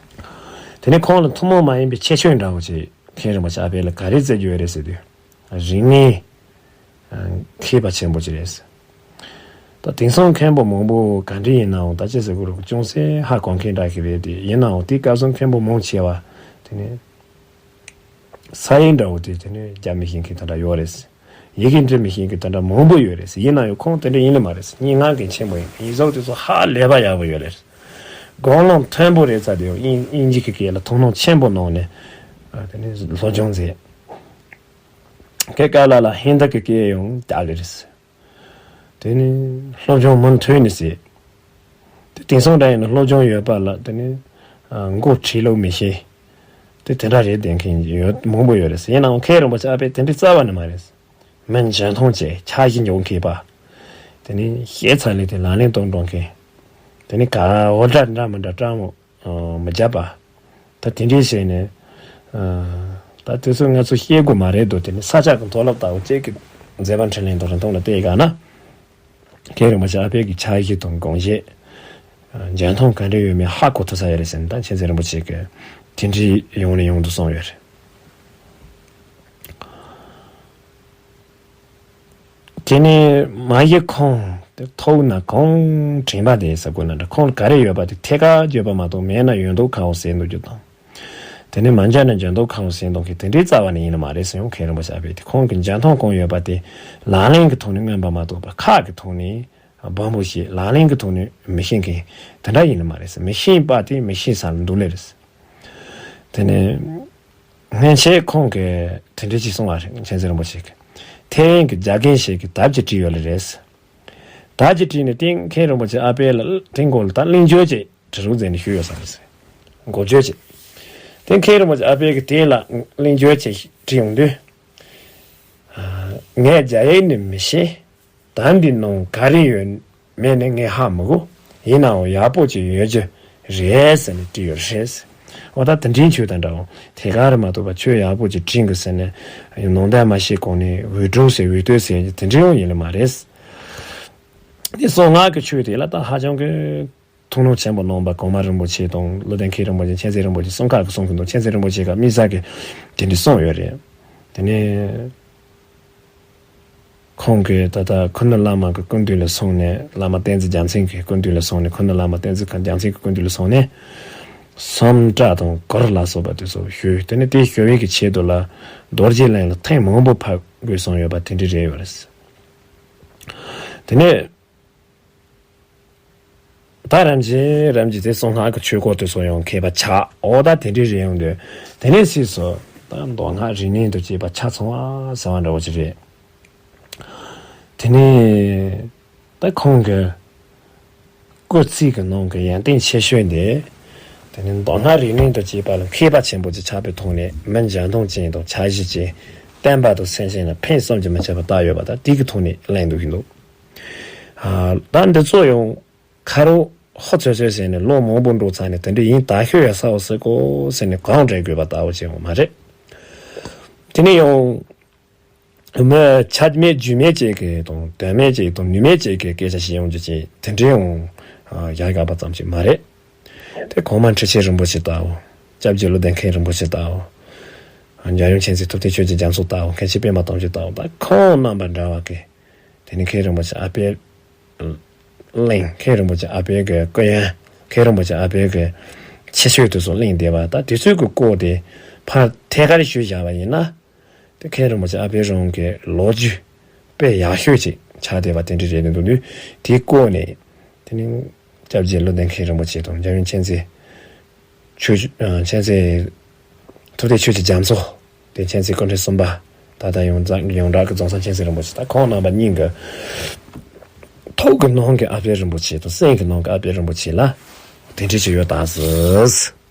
དེ་ནས་ཁོང་ལ་ཐུན་མོང་མ་ཡིན་པའི་ཁྱད་ཆོས་འདྲ་བོ་ཅིག་མཁན་རིན་པོ་ཆེ་ཨ་པད་ལ་ག་རེ་བརྩི་རྒྱུ་ཡོད་རེད་ཟེར་དུས། རིག་གནས་མཁས་པ་ཆེན་པོ་ཅིག་རེད། ད་དེང་སང་མཁན་པོ་མང་པོ་ག་འདྲ་ཡིན་ནའང་ད་ཅི་ཟེར་དགོས་རེད། ཅུང་ཟད་ཧ་གོ་མཁན་འདྲ་ཞིག་རེད་དེ། ཡིན་ནའང་དེའི་སྐབས་སུ་མཁན་པོ་མང་ཆེ་བ་དེ་ནི་ས་ཡིག་འདྲ་བོ་དེ་དེ་ནི་རྒྱབ་མི་ཤེས་མཁན་དེ་འདྲ་ཡོད་རེད། ཡི་གེ་འབྲི་མི་ཤེས་མཁན་དེ་འདྲ་མང་པོ་ཡོད་རེད། ཡིན་ན་ཡང་ཁོང་དེ་འདྲ་ཡིན་ནི་མ་རེད། སྙན་ངག་གི་ཆེན་པོ་ཡིན། ཡིག་གཟུགས་དེ་ཚོ་ཧ་ལས་པ་ཡག་པོ་ཡོད་རེད། གོ་ལོང་མཐོན་པོ་རེད་ཚ་དེ་དབྱིན་དབྱིན་ཇི་གི་སྐད་ལ་ཐུགས་སྣང་ཆེན་པོ་གནང་ནས། ཨ། དེ་ནི་སློབ་སྦྱོང་མཛད། སྐད་ག་ལ་ལ་ཧིན་དི་གི་སྐད་ཡང་རྒྱག་གི་རེད། དེ་ནི་སློབ་སྦྱོང་མུ་མཐུད་ནས་བྱས། དེ་དེང་སང་འདྲ་ཡིན་ན་སློབ་སྦྱོང་ཡོད་པ་ལ་དེ་ནི། ཨ། མགོ་ཁྲིད་ལུགས་མི་ཤེས། དེ་དེ་འདྲ་རེད་བསྡད་མཁན་ཡོད་མང་པོ་ཡོད་རེད། ཡིན་ནའང་མཁན་རིན་པོ་ཆེ་ཨ་ཕས་དེ་འདྲའི་རྩ་བ་ནས་མ་རེད། མི་འཇོན་ཐང་ཆེ། འཆར་གཞི་འཇོག་མཁས་པ། དེ་ནི་བཤད་ཚར་ལས་དེ་ལག་ལེན་གཏོང་འགྲོ་མཁན། དེ་ནི་ག་འོ་འདྲ་འདྲ་མི་འདྲ་སྤྲང་མོ། ཨ། མི་རྒྱབ་པ། ད་དེ་འདྲའི་བྱས་ནས། ཨ། ད་དེ་ཚོ་ང་ཚོ་བཤད་དགོས་མ་རེད་འདུག་དེ་ནི་ས་སྐྱ་གི་མཐོ་སློབ་ལྟ་བུ་ཅིག་གི་མཛད་པ་འཕྲིན་ལས་དང་རིན་ཐང་ལ་བལྟས་ག་ན། མཁན་རིན་པོ་ཆེ་ཨ་ཕས་ཀྱི་འཆར་གཞི་དང་དགོངས་བཞེད། ཨ། འཇོན་ཐང་ག་འདྲ་ཡོད་མེད་ཧ་གོ་ཐུབ་ས་ཡོད་རེད་ཟེར་ནས། ད་མཁྱེན་བརྩེ་རིན་པོ་ཆེ་གིས་དེ་འདྲའི་ཡོང་ནས་ཡོང་དུ་སོང་ཡོད་རེད། དེ་ནས་མ་གཞི་ཁོང་། ཐུག་ན་ཁོང་དྲན་པ་དེ་ཟེར་དགོས་ན་འདྲ། ཁོང་ལ་ག་རེ་ཡོད་པ་དེ་ཐད་ཀར་བརྗོད་པ་མ་གཏོགས་མེད་ན་ཡོད་མདོག་ཁ་པོ་ཟེར་འདུག་རྒྱུ་དང་། དེ་ནས་མ་འཇོན་ན་འཇོན་མདོག་ཁ་པོ་ཟེར་འདུག་གི་དེ་འདྲའི་རྩ་བ་ནས་ཡིན་ནི་མ་རེད་ཟེར་ཡང་མཁན་རིན་པོ་ཆེ་ཨ་ཕས་དེ། ཁོང་གི་འཇོན་ཐང་གང་ཡོད་པ་དེ་ལག་ལེན་གྱི་ཐོག་ནས་མངོན་པ་མ་གཏོགས་པ་ཁ་གི་ཐོག་ནས་སྦོམ་པོ་ཞིག་ལག་ལེན་གྱི་ཐོག་ནས་མི་ཤེས་མཁན་དེ་འདྲ་ཡིན་ནི་མ་རེད་ཟེར། མི་ཤེས་པ་དེ་མི་ཤེས་ས་ལ་འདུག་ལེ་རེད། དེ་ནས་སྔན་ཆད་ཁོང་གིས་དེ་འདྲ་ཅིག་གསུངས་པ་རེད། མཁན་ཆེན་རིན་པོ་ཆེ་གིས་ཐེ་ཝན་གྱི་རྒྱ་རྒན་ཞིག་གིས་དེབ་ཅིག་བྲིས་ཡོད་ལེ་རེད། དེབ་ཅིག་བྲིས་ནས་དེ་མཁན་རིན་པོ་ཆེ་ཨ་ཕ་ལ་དེ་སྐོར་ལ་ད་གླེང་བརྗོད་ཅིག་བྲིས་རོགས་མཛད་ནས་ཞུས་ཡོད་ས་རེད་ཟེར། འགོ་བརྗོད་ཅིག་དེ་མཁན་རིན་པོ་ཆེ་ཨ་ཕ་གིས་དེ་ལ་གླེང་བརྗོད་ཅིག་བྲིས་ཡོང་དུས། ངས་རྒྱ་ཡིག་ནི་མི་ཤེས། ད་འདི་ནང་ག་རེ་ཡོད་མེད་ནི་ངས་ཧ་མི་གོ། ཡིན་ནའང་ཡག་པོ་ཅིག་ཡོད་རྒྱུ་རེད་ཟེར་ནས་བྲིས་ཡོད་རེད། འོ་ད་དེ་འདྲའི་ཆོས་དང་འདྲ་འོང་དེ་ག་རེ་མ་གཏོགས་པ་ཆོས་ཡག་པོ་ཅིག་བྲིས་འགོ་ཟེར་ནས་ནང་དོན་མ་ཤེས་གོང་ནས་འུད་སྒྲོག་ཟེར་འུད་བསྟོད་ཟེར་དེ་འདྲའི་ཡོང་ཡིན་ལེ་མ་རེད། དེ་གསང་སྔགས་ཀྱི་ཆོས་དེ་ལ་ད་ཧ་ཅང་གི་ཐུགས་སྣང་ཆེན་པོ་གནང་བ་གོང་མ་རིན་པོ་ཆེ་དང་བློ་ལྡན་མཁན་རིན་པོ་ཆེ་མཁྱེན་བརྩེ་རིན་པོ་ཆེ་གསུམ་ཀ་གི་གསུང་གི་འདུག་མཁྱེན་བརྩེ་རིན་པོ་ཆེ་ག་དམིགས་བསལ་གྱི་དེ་འདྲའི་གསུངས་ཡོད་རེད། དེ་ནས་ཁོང་གིས་ད་ལྟ་ཁུ་ནུ་བླ་མ་གི་སྐུ་མདུན་ལ་སོང་ནས་བླ་མ་བསྟན་འཛིན་རྒྱལ་མཚན་གྱི་སྐུ་མདུན་ལ་སོང་ནས་ཁུ་ནུ་བླ་མ་བསྟན་འཛིན་རྒྱལ་མཚན་གྱི་སྐུ་མདུན་ལ་སོང་ནས་སུམ་བཀྲ་དང་གུར་ལ་སོགས་པ་དེ་ཚོ་ཞུས། དེ་ནས་དེ་ཞུ་བའི་གི་ཆེད་དུ་ལ་རྡོ་རྗེ་གླིང་ལ་ཐེངས་མང་པོ་ཕེབས་དགོས་གསུངས་ཡོད་པ་དེ་འདྲ་རེད་ཡོད་རེད། དེ་ནས་ད་རིམ་གྱིས་རིམ་གྱིས་དེ་གསང་སྔགས་ཀྱི་ཆོས་སྐོར་དེ་ཚོ་ཡང་མཁས་པ་ཆགས། འོ་ད་དེ་འདྲའི་རེད་ཡོང་དུས་དེ་ནས་སྲིད་སོ་ད་མདོ་སྔགས་རིག་གནས་དང་བཅས་པ་ཆ་ཚང་བ་ཟེར་བ་འདྲ་བོ་ཅིག་རེད། དེ་ནས་ད་ཁོང་གི་སྐུ་ཚིགས་ཀྱི་ནང་གི་ཡོན་ཏན་ཆེ་ཤོས་འདི། དེ་ནི་མདོ་སྔགས་རིག་གནས་དང་བཅས་པ་ལ་མཁས་པ་ཆེན་པོ་ཅིག་ཆགས་པའི་ཐོག་ནས་མི་འཇོན་ཐང་ཅན་དང་འཆར་གཞི་ཅན། བསྟན་པ་དང་སེམས་ཅན་ལ་ཕན་བསམ་གྱིས་མི་ཁྱབ་པ་བཏགས་ཡོད་པ་དང་དེ་གི་ཐོག་ནས་གླེང་འདུག་གི་འདུག་ཨ། ད་འདི་ཚོ་ཡང་ཁ་རོག་ཧོ་ཚོད་ཚོད་ཟེར་ནས་ལོ་མང་པོ་འགྲོ་ཚར་ནས་དེ་འདྲ་ཡིན་ད་ཤོད་ཡ་ས་འོ་ཟེར་གོ་ཟེར་ནས་གང་འདྲ་དགོས་པ་ལྟ་བུ་ཅིག་ཡང་མ་རེད། དེ་ནས་ཡང་མི་ཆ་མེད་རྒྱུས་མེད་ཅིག་གི་དང་དོན་མེད་ཅིག་དང་ནུས་མེད་ཅིག་གི་སྐད་ཆ་ཞིག་ཡོང་རྒྱུ་ཅིག་དེ་འདྲའི་ཡང་ཡག་ཡག་པ་ཙམ་ཅིག་མ་རེད། དེ་གོང་མ་ཁྲི་ཆེན་རིན་པོ་ཆེ་ལྟ་བུ། སྐྱབས་རྗེ་བློ་ལྡན་མཁན་རིན་པོ་ཆེ་ལྟ་བུ། འཇམ་དབྱངས་མཁྱེན་བརྩེ་ཐུབ་བསྟན་ཆོས་ཀྱི་རྒྱ་མཚོ་ལྟ་བུ། མཁན་ཆེན་པད་མ་དམ་ཆོས་ལྟ་བུ། ད་ཁོང་རྣམ་པ་འདྲ་བ་གི། དེ་ནི་མཁན་རིན་པོ་ཆེ་ཨ་ཕའི་གླེང་། མཁན་རིན་པོ་ཆེ་ཨ་ཕའི་གི་སྐུ་ཡོན། མཁན་རིན་པོ་ཆེ་ཨ་ཕའི་གི་ཁྱད་ཆོས་དེ་ཚོ་གླེང་བསྡད་པ་ད་དེ་ཚོའི་གི་སྐོར་དེ་ཕར་ཐད་ཀར་ཞུས་བཞག་པ་ཡིན་ན། དེ་མཁན་རིན་པོ་ཆེ་ཨ་ཕའི་རང་གི་ལོ་རྒྱུས་དཔེ་ཡག་ཤོས་ཅིག་ཆགས་བསྡད་པ་དེ་འདྲ་རེད་འདུག་དུས་དེའི་སྐོར་ནས་དེ་ནི་སྐྱབས་རྗེ་བློ་ལྡན་མཁན་རིན་པོ་ཆེ་དང་འཇམ་དབྱངས་མཁྱེན་བརྩེ་ཆོས་མཁྱེན་བརྩེ་ཐུབ་བསྟན་ཆོས་ཀྱི་རྒྱ་མཚོ། དེ་མཁྱེན་བརྩེ་སྐུ་ཕྲེང་གསུམ་པ། ད་ལྟ་ཡོངས་གྲགས་ཡོངས་གྲགས་ཀྱི་རྫོང་སར་མཁྱེན་བརྩེ་རིན་པོ་ཆེ་ད་ཁོང་རྣམ་པ་གཉིས་ཀྱི་ཐུགས་ཀྱི་ནང་གི་ཨ་ཕའི་རིན་པོ་ཆེ་དང་སེམས་ཀྱི་ནང་གི་ཨ་ཕའི་རིན་པོ་ཆེ་ལ་དེ་འདྲ་ཅིག་ཡོད་ད་ཟེར།